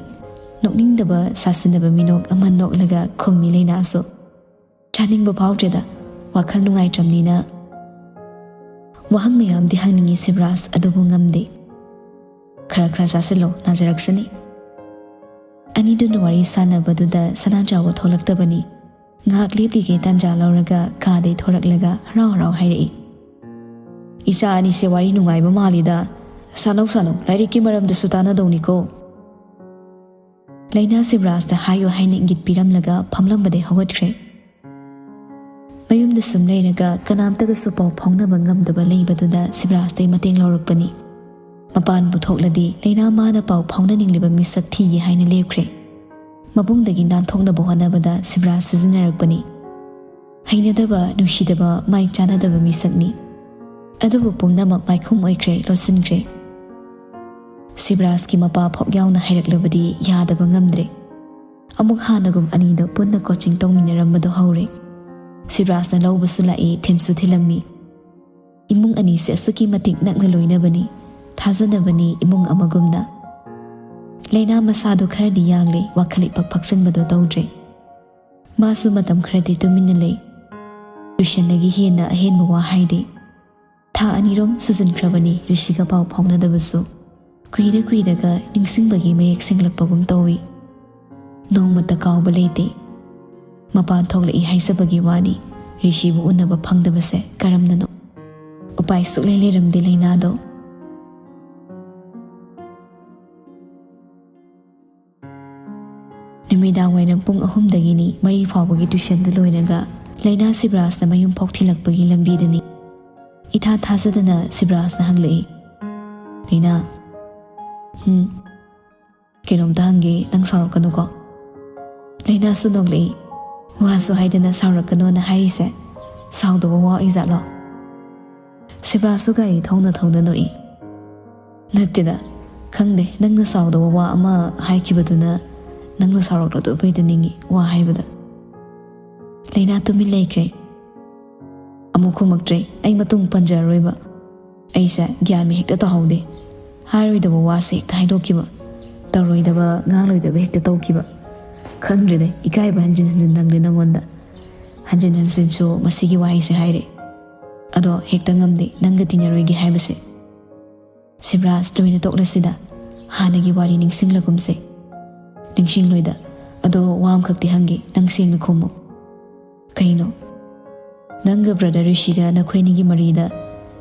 ꯅꯣꯛꯅꯤꯡꯗꯕ ꯁꯥꯁꯤꯟꯅꯕ ꯃꯤꯅꯣꯛ ꯑꯃ ꯅꯣꯛꯂꯒ ꯈꯨꯝꯃꯤ ꯂꯩꯅꯥꯁꯨ꯫ ꯆꯥꯅꯤꯡꯕ ꯐꯥꯎꯗ꯭ꯔꯦꯗ, ꯋꯥꯈꯜ ꯅꯨꯡꯉꯥꯏꯇ꯭ꯔꯕꯅꯤꯅ꯫ ꯋꯥꯍꯪ ꯃꯌꯥꯝꯗꯤ ꯍꯪꯅꯤꯡꯉꯤ ꯁꯤꯕ꯭ꯔꯥꯖ, ꯑꯗꯨꯕꯨ ꯉꯝꯗꯦ꯫ ꯈꯔ ꯈꯔ ꯆꯥꯁꯤꯜꯂꯣ, ꯅꯥꯖꯔꯛꯁꯅꯤ꯫ ꯑꯅꯤꯗꯨꯅ ꯋꯥꯔꯤ ꯁꯥꯟꯅꯕꯗꯨꯗ ꯁꯅꯥ ꯆꯥꯎꯕ ꯊꯣꯛꯂꯛꯇꯕꯅꯤ꯫ ꯉꯥꯏꯍꯥꯛ ꯂꯦꯞꯂꯤꯒꯦ ꯇꯥꯟꯖꯥ ꯂꯧꯔꯒ ꯀꯥꯗꯩ ꯊꯣꯔꯛꯂꯒ ꯍꯔꯥꯎ ꯍꯔꯥꯎ ꯍꯥꯏꯔꯛꯏ꯫ "ꯏꯆꯥ ꯑꯅꯤꯁꯦ ꯋꯥꯔꯤ ꯅꯨꯡꯉꯥꯏꯕ ꯃꯥꯜꯂꯤꯗ꯫ ꯁꯥꯟꯅꯧ ꯁꯥꯟꯅꯧ, ꯂꯥꯏꯔꯤꯛꯀꯤ ꯃꯔꯝꯗꯁꯨ ꯇꯥꯟꯅꯗꯧꯅꯤꯀꯣ"꯫ ꯂꯩꯅꯥ ꯁꯤꯕ꯭ꯔꯥꯖꯇ ꯍꯥꯏꯌꯨ ꯍꯥꯏꯅ ꯏꯪꯒꯤꯠ ꯄꯤꯔꯝꯂꯒ ꯐꯝꯂꯝꯕꯗꯩ ꯍꯧꯒꯠꯈ꯭ꯔꯦ꯫ ꯃꯌꯨꯝꯗ ꯁꯨꯝ ꯂꯩꯔꯒ ꯀꯅꯥꯝꯇꯒꯁꯨ ꯄꯥꯎ ꯐꯥꯎꯅꯕ ꯉꯝꯗꯕ ꯂꯩꯕꯗꯨꯗ ꯁꯤꯕ꯭ꯔꯥꯖꯇꯩ ꯃꯇꯦꯡ ꯂꯧꯔꯛꯄꯅꯤ꯫ ꯃꯄꯥꯟꯕꯨ ꯊꯣꯛꯂꯗꯤ ꯂꯩꯅꯥ ꯃꯥꯅ ꯄꯥꯎ ꯐꯥꯎꯅꯅꯤꯡꯂꯤꯕ ꯃꯤꯁꯛ ꯊꯤꯒꯦ ꯍꯥꯏꯅ ꯂꯦꯞꯈ꯭ꯔꯦ꯫ ꯃꯕꯨꯡꯗꯒꯤ ꯅꯥꯟꯊꯣꯛꯅꯕ ꯍꯣꯠꯅꯕꯗ ꯁꯤꯕ꯭ꯔꯥꯖ ꯁꯤꯖꯤꯟꯅꯔꯛꯄꯅꯤ꯫ ꯍꯩꯅꯗꯕ, ꯅꯨꯡꯁꯤꯗꯕ, ꯃꯥꯏ ꯆꯥꯟꯅꯗꯕ ꯃꯤꯁꯛꯅꯤ꯫ ꯑꯗꯨꯕꯨ ꯄꯨꯝꯅꯃꯛ ꯃꯥꯏꯈꯨꯝ ꯑꯣꯏꯈ꯭ꯔꯦ, ꯂꯣꯠꯁꯤꯟꯈ꯭ꯔꯦ꯫ ꯁꯤꯕ꯭ꯔꯥꯖꯀꯤ ꯃꯄꯥ ꯐꯥꯎ ꯌꯥꯎꯅ ꯍꯥꯏꯔꯛꯂꯕꯗꯤ ꯌꯥꯗꯕ ꯉꯝꯗ꯭ꯔꯦ꯫ ꯑꯃꯨꯛ ꯍꯥꯟꯅꯒꯨꯝ ꯑꯅꯤꯗꯣ ꯄꯨꯟꯅ ꯀꯣꯆꯤꯡ ꯇꯧꯃꯤꯟꯅꯔꯝꯕꯗꯣ ꯍꯧꯔꯦ꯫ ꯁꯤꯕ꯭ꯔꯥꯖꯅ ꯂꯧꯕꯁꯨ ꯂꯥꯛꯏ, ꯊꯤꯟꯁꯨ ꯊꯤꯜꯂꯝꯃꯤ꯫ ꯏꯃꯨꯡ ꯑꯅꯤꯁꯦ ꯑꯁꯨꯛꯀꯤ ꯃꯇꯤꯛ ꯅꯛꯅ ꯂꯣꯏꯅꯕꯅꯤ, ꯊꯥꯖꯅꯕꯅꯤ ꯏꯃꯨꯡ ꯑꯃꯒꯨꯝꯅ꯫ ꯂꯩꯅꯥ ꯃꯁꯥꯗꯣ ꯈꯔꯗꯤ ꯌꯥꯡꯂꯦ, ꯋꯥꯈꯜ ꯏꯄꯛ ꯐꯛꯆꯟꯕꯗꯣ ꯇꯧꯗ꯭ꯔꯦ꯫ ꯃꯥꯁꯨ ꯃꯇꯝ ꯈꯔꯗꯤ ꯇꯨꯃꯤꯟꯅ ꯂꯩ꯫ ꯇꯨꯏꯁꯟꯗꯒꯤ ꯍꯦꯟꯅ ꯑꯍꯦꯟꯕ ꯋꯥ ꯍꯥꯏꯗꯦ꯫ ꯊꯥ ꯑꯅꯤꯔꯣꯝ ꯁꯨꯖꯤꯟꯈ꯭ꯔꯕꯅꯤ ꯔꯤꯁꯤꯒ ꯄꯥꯎ ꯐꯥꯎꯅꯗꯕꯁꯨ꯫ ꯀꯨꯏꯔ ꯀꯨꯏꯔꯒ ꯅꯤꯡꯁꯤꯡꯕꯒꯤ ꯃꯌꯦꯛ ꯁꯦꯡꯂꯛꯄꯒꯨꯝ ꯇꯧꯏ꯫ ꯅꯣꯡꯃꯇ ꯀꯥꯎꯕ ꯂꯩꯇꯦ꯫ ꯃꯄꯥꯟ ꯊꯣꯛꯂꯛꯏ ꯍꯥꯏꯖꯕꯒꯤ ꯋꯥꯅꯤ, ꯔꯤꯁꯤꯕꯨ ꯎꯅꯕ ꯐꯪꯗꯕꯁꯦ ꯀꯔꯝꯅꯅꯣ? ꯎꯄꯥꯏ ꯁꯨꯛꯂꯩ ꯂꯩꯔꯝꯗꯦ ꯂꯩꯅꯥꯗꯣ꯫ ꯅꯨꯃꯤꯗꯥꯡ ꯋꯥꯏꯔꯝ ꯄꯨꯡ ꯑꯍꯨꯝꯗꯒꯤꯅꯤ ꯃꯔꯤ ꯐꯥꯎꯕꯒꯤ ꯇꯨꯏꯁꯟꯗꯨ ꯂꯣꯏꯔꯒ ꯂꯩꯅꯥ ꯁꯤꯕ꯭ꯔꯥꯖꯅ ꯃꯌꯨꯝ ꯐꯥꯎ ꯊꯤꯜꯂꯛꯄꯒꯤ ꯂꯝꯕꯤꯗꯅꯤ꯫ ꯏꯊꯥ ꯊꯥꯖꯗꯅ ꯁꯤꯕ꯭ꯔꯥꯖꯅ ꯍꯪꯂꯛꯏ, "ꯂꯩꯅꯥ, ꯍꯝ, ꯀꯩꯅꯣꯝꯇ ꯍꯪꯒꯦ, ꯅꯪ ꯁꯥꯎꯔꯛꯀꯅꯨꯀꯣ?" ꯂꯩꯅꯥꯁꯨ ꯅꯣꯛꯂꯛꯏ꯫ "ꯋꯥꯁꯨ ꯍꯥꯏꯗꯅ ꯁꯥꯎꯔꯛꯀꯅꯣꯅ ꯍꯥꯏꯔꯤꯁꯦ ꯁꯥꯎꯗꯕ ꯋꯥ ꯑꯣꯏꯖꯥꯠꯂꯣ?" ꯁꯤꯕ꯭ꯔꯥꯖꯁꯨ ꯒꯥꯔꯤ ꯊꯧꯅ ꯊꯧꯅ ꯅꯣꯛꯏ꯫ "ꯅꯠꯇꯦꯗ, ꯈꯪꯗꯦ, ꯅꯪꯅ ꯁꯥꯎꯗꯕ ꯋꯥ ꯑꯃ ꯍꯥꯏꯈꯤꯕꯗꯨꯅ ꯅꯪꯅ ꯁꯥꯎꯔꯛꯂꯗꯕꯩꯗ ꯅꯤꯡꯉꯤ ꯋꯥ ꯍꯥꯏꯕꯗ꯫ ꯂꯩꯅꯥ ꯇꯨꯃꯤꯟ ꯂꯩꯈ꯭ꯔꯦ꯫ ꯑꯃꯨꯛ ꯈꯨꯝꯃꯛꯇ꯭ꯔꯦ꯫ ꯑꯩ ꯃꯇꯨꯡ ꯄꯟꯖꯔꯔꯣꯏꯕ꯫ ꯑꯩꯁꯦ ꯒ꯭ꯌꯥꯟ ꯃꯦꯟ ꯍꯦꯛꯇ ꯇꯥꯍꯧꯗꯦ꯫ ꯍꯥꯏꯔꯣꯏꯗꯕ ꯋꯥꯁꯦ ꯍꯦꯛꯇ ꯍꯥꯏꯗꯣꯛꯈꯤꯕ, ꯇꯧꯔꯣꯏꯗꯕ ꯉꯥꯡꯂꯣꯏꯗꯕ ꯍꯦꯛꯇ ꯇꯧꯈꯤꯕ꯫ ꯈꯪꯗ꯭ꯔꯦꯅꯦ, ꯏꯀꯥꯏꯕ ꯍꯟꯖꯤꯟ ꯍꯟꯖꯤꯟ ꯅꯪꯂꯦ ꯅꯪꯉꯣꯟꯗ꯫ ꯍꯟꯖꯤꯟ ꯍꯟꯖꯤꯟꯁꯨ ꯃꯁꯤꯒꯤ ꯋꯥꯍꯩꯁꯦ ꯍꯥꯏꯔꯦ꯫ ꯑꯗꯣ ꯍꯦꯛꯇ ꯉꯝꯗꯦ ꯅꯪꯒ ꯇꯤꯟꯅꯔꯣꯏꯒꯦ ꯍꯥꯏꯕꯁꯦ꯫ ꯁꯤꯕ꯭ꯔꯥꯖ, ꯂꯣꯏꯅ ꯇꯣꯛꯂꯁꯤꯗ꯫ ꯍꯥꯟꯅꯒꯤ ꯋꯥꯔꯤ ꯅꯤꯡꯁꯤꯡꯂꯒꯨꯝꯁꯦ꯫ ꯅꯤꯡꯁꯤꯡꯂꯣꯏꯗ꯫ ꯑꯗꯣ ꯋꯥ ꯑꯃꯈꯛꯇꯤ ꯍꯪꯒꯦ, ꯅꯪ ꯁꯦꯡꯅ ꯈꯨꯝꯃꯨ꯫ ꯀꯩꯅꯣ? ꯅꯪꯒ ꯕ꯭ꯔꯗꯔ ꯔꯤꯁꯤꯒ ꯅꯈꯣꯏꯅꯤꯒꯤ ꯃꯔꯤꯗ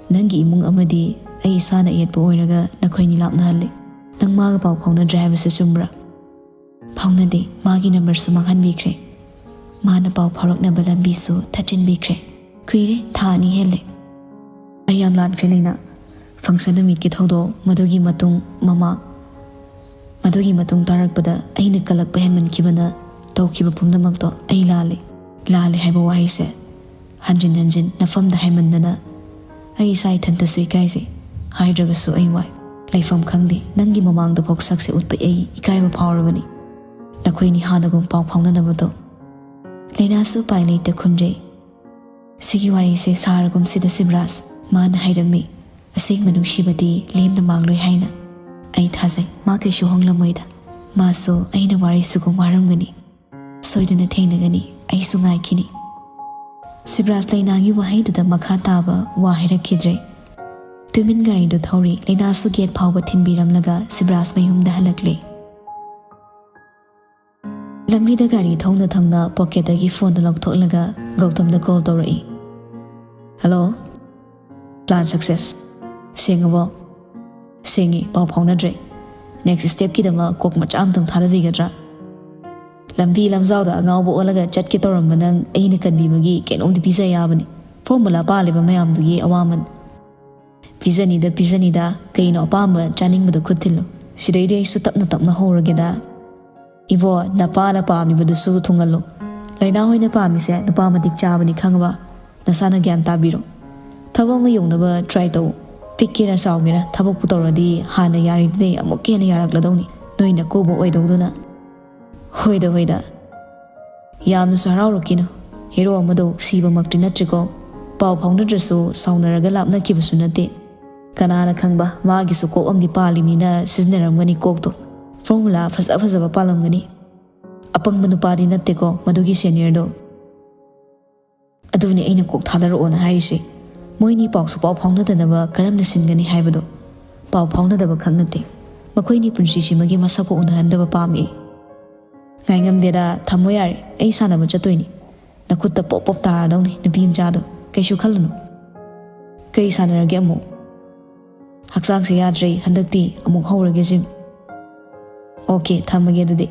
ꯅꯪꯒꯤ ꯏꯃꯨꯡ ꯑꯃꯗꯤ ꯑꯩ ꯏꯁꯥꯅ ꯑꯌꯦꯠꯄ ꯑꯣꯏꯔꯒ ꯅꯈꯣꯏꯅꯤ ꯂꯥꯞꯅꯍꯜꯂꯦ꯫ ꯅꯪ ꯃꯥꯒ ꯄꯥꯎ ꯐꯥꯎꯅꯗ꯭ꯔꯦ ꯍꯥꯏꯕꯁꯦ ꯆꯨꯝꯕ꯭ꯔꯥ? ꯐꯥꯎꯅꯗꯦ꯫ ꯃꯥꯒꯤ ꯅꯝꯕꯔꯁꯨ ꯃꯥꯡꯍꯟꯕꯤꯈ꯭ꯔꯦ꯫ ꯃꯥꯅ ꯄꯥꯎ ꯐꯥꯎꯔꯛꯅꯕ ꯂꯝꯕꯤꯁꯨ ꯊꯠꯆꯤꯟꯕꯤꯈ꯭ꯔꯦ꯫ ꯀꯨꯏꯔꯦ, ꯊꯥ ꯑꯅꯤ ꯍꯦꯜꯂꯦ꯫ ꯑꯩ ꯌꯥꯝ ꯂꯥꯟꯈ꯭ꯔꯦ ꯂꯩꯅꯥ꯫ ꯐꯪꯁꯟ ꯅꯨꯃꯤꯠꯀꯤ ꯊꯧꯗꯣꯛ, ꯃꯗꯨꯒꯤ ꯃꯇꯨꯡ, ꯃꯃꯥꯡ, ꯃꯗꯨꯒꯤ ꯃꯇꯨꯡ ꯇꯥꯔꯛꯄꯗ ꯑꯩꯅ ꯀꯜꯂꯛꯄ ꯍꯦꯟꯃꯟꯈꯤꯕꯅ ꯇꯧꯈꯤꯕ ꯄꯨꯝꯅꯃꯛꯇꯣ ꯑꯩ ꯂꯥꯜꯂꯤ꯫ ꯂꯥꯜꯂꯤ ꯍꯥꯏꯕ ꯋꯥꯍꯩꯁꯦ ꯍꯟꯖꯤꯟ ꯍꯟꯖꯤꯟ ꯅꯐꯝꯗ ꯍꯥꯏꯃꯟꯗꯅ ꯑꯩ ꯏꯁꯥ ꯏꯊꯟꯇꯁꯨ ꯏꯀꯥꯏꯖꯩ꯫ ꯍꯥꯏꯗ꯭ꯔꯒꯁꯨ ꯑꯩ ꯋꯥꯏ꯫ ꯂꯩꯐꯝ ꯈꯪꯗꯦ꯫ ꯅꯪꯒꯤ ꯃꯃꯥꯡꯗ ꯐꯥꯎ ꯁꯛꯁꯦ ꯎꯠꯄ ꯑꯩ ꯏꯀꯥꯏꯕ ꯐꯥꯎꯔꯕꯅꯤ꯫ ꯅꯈꯣꯏꯅꯤ ꯍꯥꯟꯅꯒꯨꯝ ꯄꯥꯎ ꯐꯥꯎꯅꯅꯕꯗꯣ꯫ ꯂꯩꯅꯥꯁꯨ ꯎꯄꯥꯏ ꯂꯩꯇ ꯈꯨꯝꯖꯩ꯫ ꯁꯤꯒꯤ ꯋꯥꯔꯤꯁꯦ ꯁꯥꯔꯒꯨꯝꯁꯤꯗ ꯁꯤꯕ꯭ꯔꯥꯖ꯫ ꯃꯥꯅ ꯍꯥꯏꯔꯝꯃꯤ, ꯑꯁꯦꯡꯕ ꯅꯨꯡꯁꯤꯕꯗꯤ ꯂꯦꯝꯅ ꯃꯥꯡꯂꯣꯏ ꯍꯥꯏꯅ꯫ ꯑꯩ ꯊꯥꯖꯩ ꯃꯥ ꯀꯩꯁꯨ ꯍꯣꯡꯂꯝꯃꯣꯏꯗ꯫ ꯃꯥꯁꯨ ꯑꯩꯅ ꯋꯥꯔꯤꯁꯤꯒꯨꯝ ꯋꯥꯔꯝꯒꯅꯤ꯫ ꯁꯣꯏꯗꯅ ꯊꯦꯡꯅꯒꯅꯤ꯫ ꯑꯩꯁꯨ ꯉꯥꯏꯈꯤꯅꯤ꯫ ꯁꯤꯕ꯭ꯔꯥꯖ ꯂꯩꯅꯥꯒꯤ ꯋꯥꯍꯩꯗꯨꯗ ꯃꯈꯥ ꯇꯥꯕ ꯋꯥ ꯍꯥꯏꯔꯛꯈꯤꯗ꯭ꯔꯦ꯫ ꯇꯨꯃꯤꯟ ꯒꯥꯔꯤꯗꯨ ꯊꯧꯔꯤ꯫ ꯂꯩꯅꯥꯁꯨ ꯒꯦꯠ ꯐꯥꯎꯕ ꯊꯤꯟꯕꯤꯔꯝꯂꯒ ꯁꯤꯕ꯭ꯔꯥꯖ ꯃꯌꯨꯝꯗ ꯍꯜꯂꯛꯂꯦ꯫ ꯂꯝꯕꯤꯗ ꯒꯥꯔꯤ ꯊꯧꯅ ꯊꯧꯅ ꯄꯣꯀꯦꯠꯇꯒꯤ ꯐꯣꯟꯗꯨ ꯂꯧꯊꯣꯛꯂꯒ ꯒꯧꯇꯝꯗ ꯀꯣꯜ ꯇꯧꯔꯛꯏ꯫ "Hello, plan success. ꯁꯦꯡꯉꯕꯣ?" "ꯁꯦꯡꯉꯤ, ꯄꯥꯎ ꯐꯥꯎꯅꯗ꯭ꯔꯦ꯫ ꯅꯦꯛꯁ ꯁ꯭ꯇꯦꯞꯀꯤꯗꯃꯛ ꯀꯣꯛ ꯃꯆꯥ ꯑꯝꯇꯪ ꯊꯥꯗꯕꯤꯒꯗ꯭ꯔꯥ?" "ꯂꯝꯕꯤ ꯂꯝꯖꯥꯎꯗ ꯑꯉꯥꯎꯕ ꯑꯣꯜꯂꯒ ꯆꯠꯀꯦ ꯇꯧꯔꯝꯕ ꯅꯪ ꯑꯩꯅ ꯀꯟꯕꯤꯕꯒꯤ ꯀꯩꯅꯣꯝꯗꯤ ꯄꯤꯖ ꯌꯥꯕꯅꯤ꯫ ꯐꯣꯔꯃꯨꯂꯥ ꯄꯥꯜꯂꯤꯕ ꯃꯌꯥꯝꯗꯨꯒꯤ ꯑꯋꯥꯃꯟ꯫ ꯄꯤꯖꯅꯤꯗ, ꯄꯤꯖꯅꯤꯗ, ꯀꯩꯅꯣ ꯑꯄꯥꯝꯕ ꯆꯥꯅꯤꯡꯕꯗꯣ ꯈꯨꯠ ꯊꯤꯜꯂꯨ꯫ ꯁꯤꯗꯩꯗꯤ ꯑꯩꯁꯨ ꯇꯞꯅ ꯇꯞꯅ ꯍꯧꯔꯒꯦꯗ꯫ ꯏꯕꯣ, ꯅꯄꯥꯅ ꯄꯥꯝꯃꯤꯕꯗꯨꯁꯨ ꯊꯨꯡꯍꯜꯂꯨ꯫ ꯂꯩꯅꯥ ꯍꯣꯏꯅ ꯄꯥꯝꯃꯤꯁꯦ ꯅꯨꯄꯥ ꯃꯇꯤꯛ ꯆꯥꯕꯅꯤ ꯈꯪꯉꯕ? ꯅꯁꯥꯅ ꯒ꯭ꯌꯥꯟ ꯇꯥꯕꯤꯔꯣ꯫ ꯊꯕꯛ ꯑꯃ ꯌꯧꯅꯕ ꯇ꯭ꯔꯥꯏ ꯇꯧ꯫ ꯄꯤꯛꯀꯦꯔꯥ ꯆꯥꯎꯒꯦꯔꯥ, ꯊꯕꯛꯄꯨ ꯇꯧꯔꯗꯤ ꯍꯥꯟꯅ ꯌꯥꯔꯤꯗꯨꯗꯩ ꯑꯃꯨꯛꯀ ꯍꯦꯟꯅ ꯌꯥꯔꯛꯂꯗꯧꯅꯤ, ꯅꯣꯏꯅ ꯀꯣꯕ ꯑꯣꯏꯗꯧꯗꯨꯅ꯫ ꯍꯣꯏꯗ ꯍꯣꯏꯗ, ꯌꯥꯝꯅꯁꯨ ꯍꯔꯥꯎꯔꯛꯈꯤꯅꯨ꯫ ꯍꯦꯔꯣ ꯑꯃꯗꯣ ꯁꯤꯕꯃꯛꯇꯤ ꯅꯠꯇ꯭ꯔꯦꯀꯣ꯫ ꯄꯥꯎ ꯐꯥꯎꯅꯗ꯭ꯔꯁꯨ ꯁꯥꯎꯅꯔꯒ ꯂꯥꯞꯅꯈꯤꯕꯁꯨ ꯅꯠꯇꯦ꯫ ꯀꯅꯥꯅ ꯈꯪꯕ, ꯃꯥꯒꯤꯁꯨ ꯀꯣꯛ ꯑꯃꯗꯤ ꯄꯥꯜꯂꯤꯅꯤꯅ ꯁꯤꯖꯤꯟꯅꯔꯝꯒꯅꯤ ꯀꯣꯛꯇꯣ꯫ ꯐꯣꯔꯃꯨꯂꯥ ꯐꯖ ꯐꯖꯕ ꯄꯥꯜꯂꯝꯒꯅꯤ꯫ ꯑꯄꯪꯕ ꯅꯨꯄꯥꯗꯤ ꯅꯠꯇꯦꯀꯣ ꯃꯗꯨꯒꯤ ꯁꯦꯅꯤꯌꯔꯗꯣ꯫ ꯑꯗꯨꯅꯤ ꯑꯩꯅ ꯀꯣꯛ ꯊꯥꯗꯔꯛꯑꯣꯅ ꯍꯥꯏꯔꯤꯁꯦ꯫ ꯃꯣꯏꯅꯤ ꯄꯥꯎꯁꯨ ꯄꯥꯎ ꯐꯥꯎꯅꯗꯅꯕ ꯀꯔꯝꯅ ꯁꯤꯟꯒꯅꯤ ꯍꯥꯏꯕꯗꯣ꯫ ꯄꯥꯎ ꯐꯥꯎꯅꯗꯕ ꯈꯛ ꯅꯠꯇꯦ, ꯃꯈꯣꯏꯅꯤ ꯄꯨꯟꯁꯤꯁꯤꯃꯒꯤ ꯃꯁꯛꯄꯨ ꯎꯅꯍꯟꯗꯕ ꯄꯥꯝꯃꯤ꯫ ꯉꯥꯏꯉꯝꯗꯦꯗ, ꯊꯝꯃꯣ ꯌꯥꯔꯦ, ꯑꯩ ꯁꯥꯟꯅꯕ ꯆꯠꯇꯣꯏꯅꯤ꯫ ꯅꯈꯨꯠꯇ ꯄꯣꯞ ꯄꯣꯞ ꯇꯥꯔꯗꯧꯅꯤ ꯅꯨꯄꯤ ꯃꯆꯥꯗꯣ, ꯀꯩꯁꯨ ꯈꯜꯂꯨꯅꯨ꯫ ꯀꯩ ꯁꯥꯟꯅꯔꯒꯦ ꯑꯃꯨꯛ? ꯍꯛꯆꯥꯡꯁꯦ ꯌꯥꯗ꯭ꯔꯦ ꯍꯟꯗꯛꯇꯤ, ꯑꯃꯨꯛ ꯍꯧꯔꯒꯦ ꯖꯤꯝ꯫ ꯑꯣꯀꯦ, ꯊꯝꯃꯒꯦ ꯑꯗꯨꯗꯤ꯫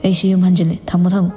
ꯑꯩꯁꯨ ꯌꯨꯝ ꯍꯟꯖꯤꯜꯂꯦ, ꯊꯝꯃꯣ ꯊꯝꯃꯣ꯫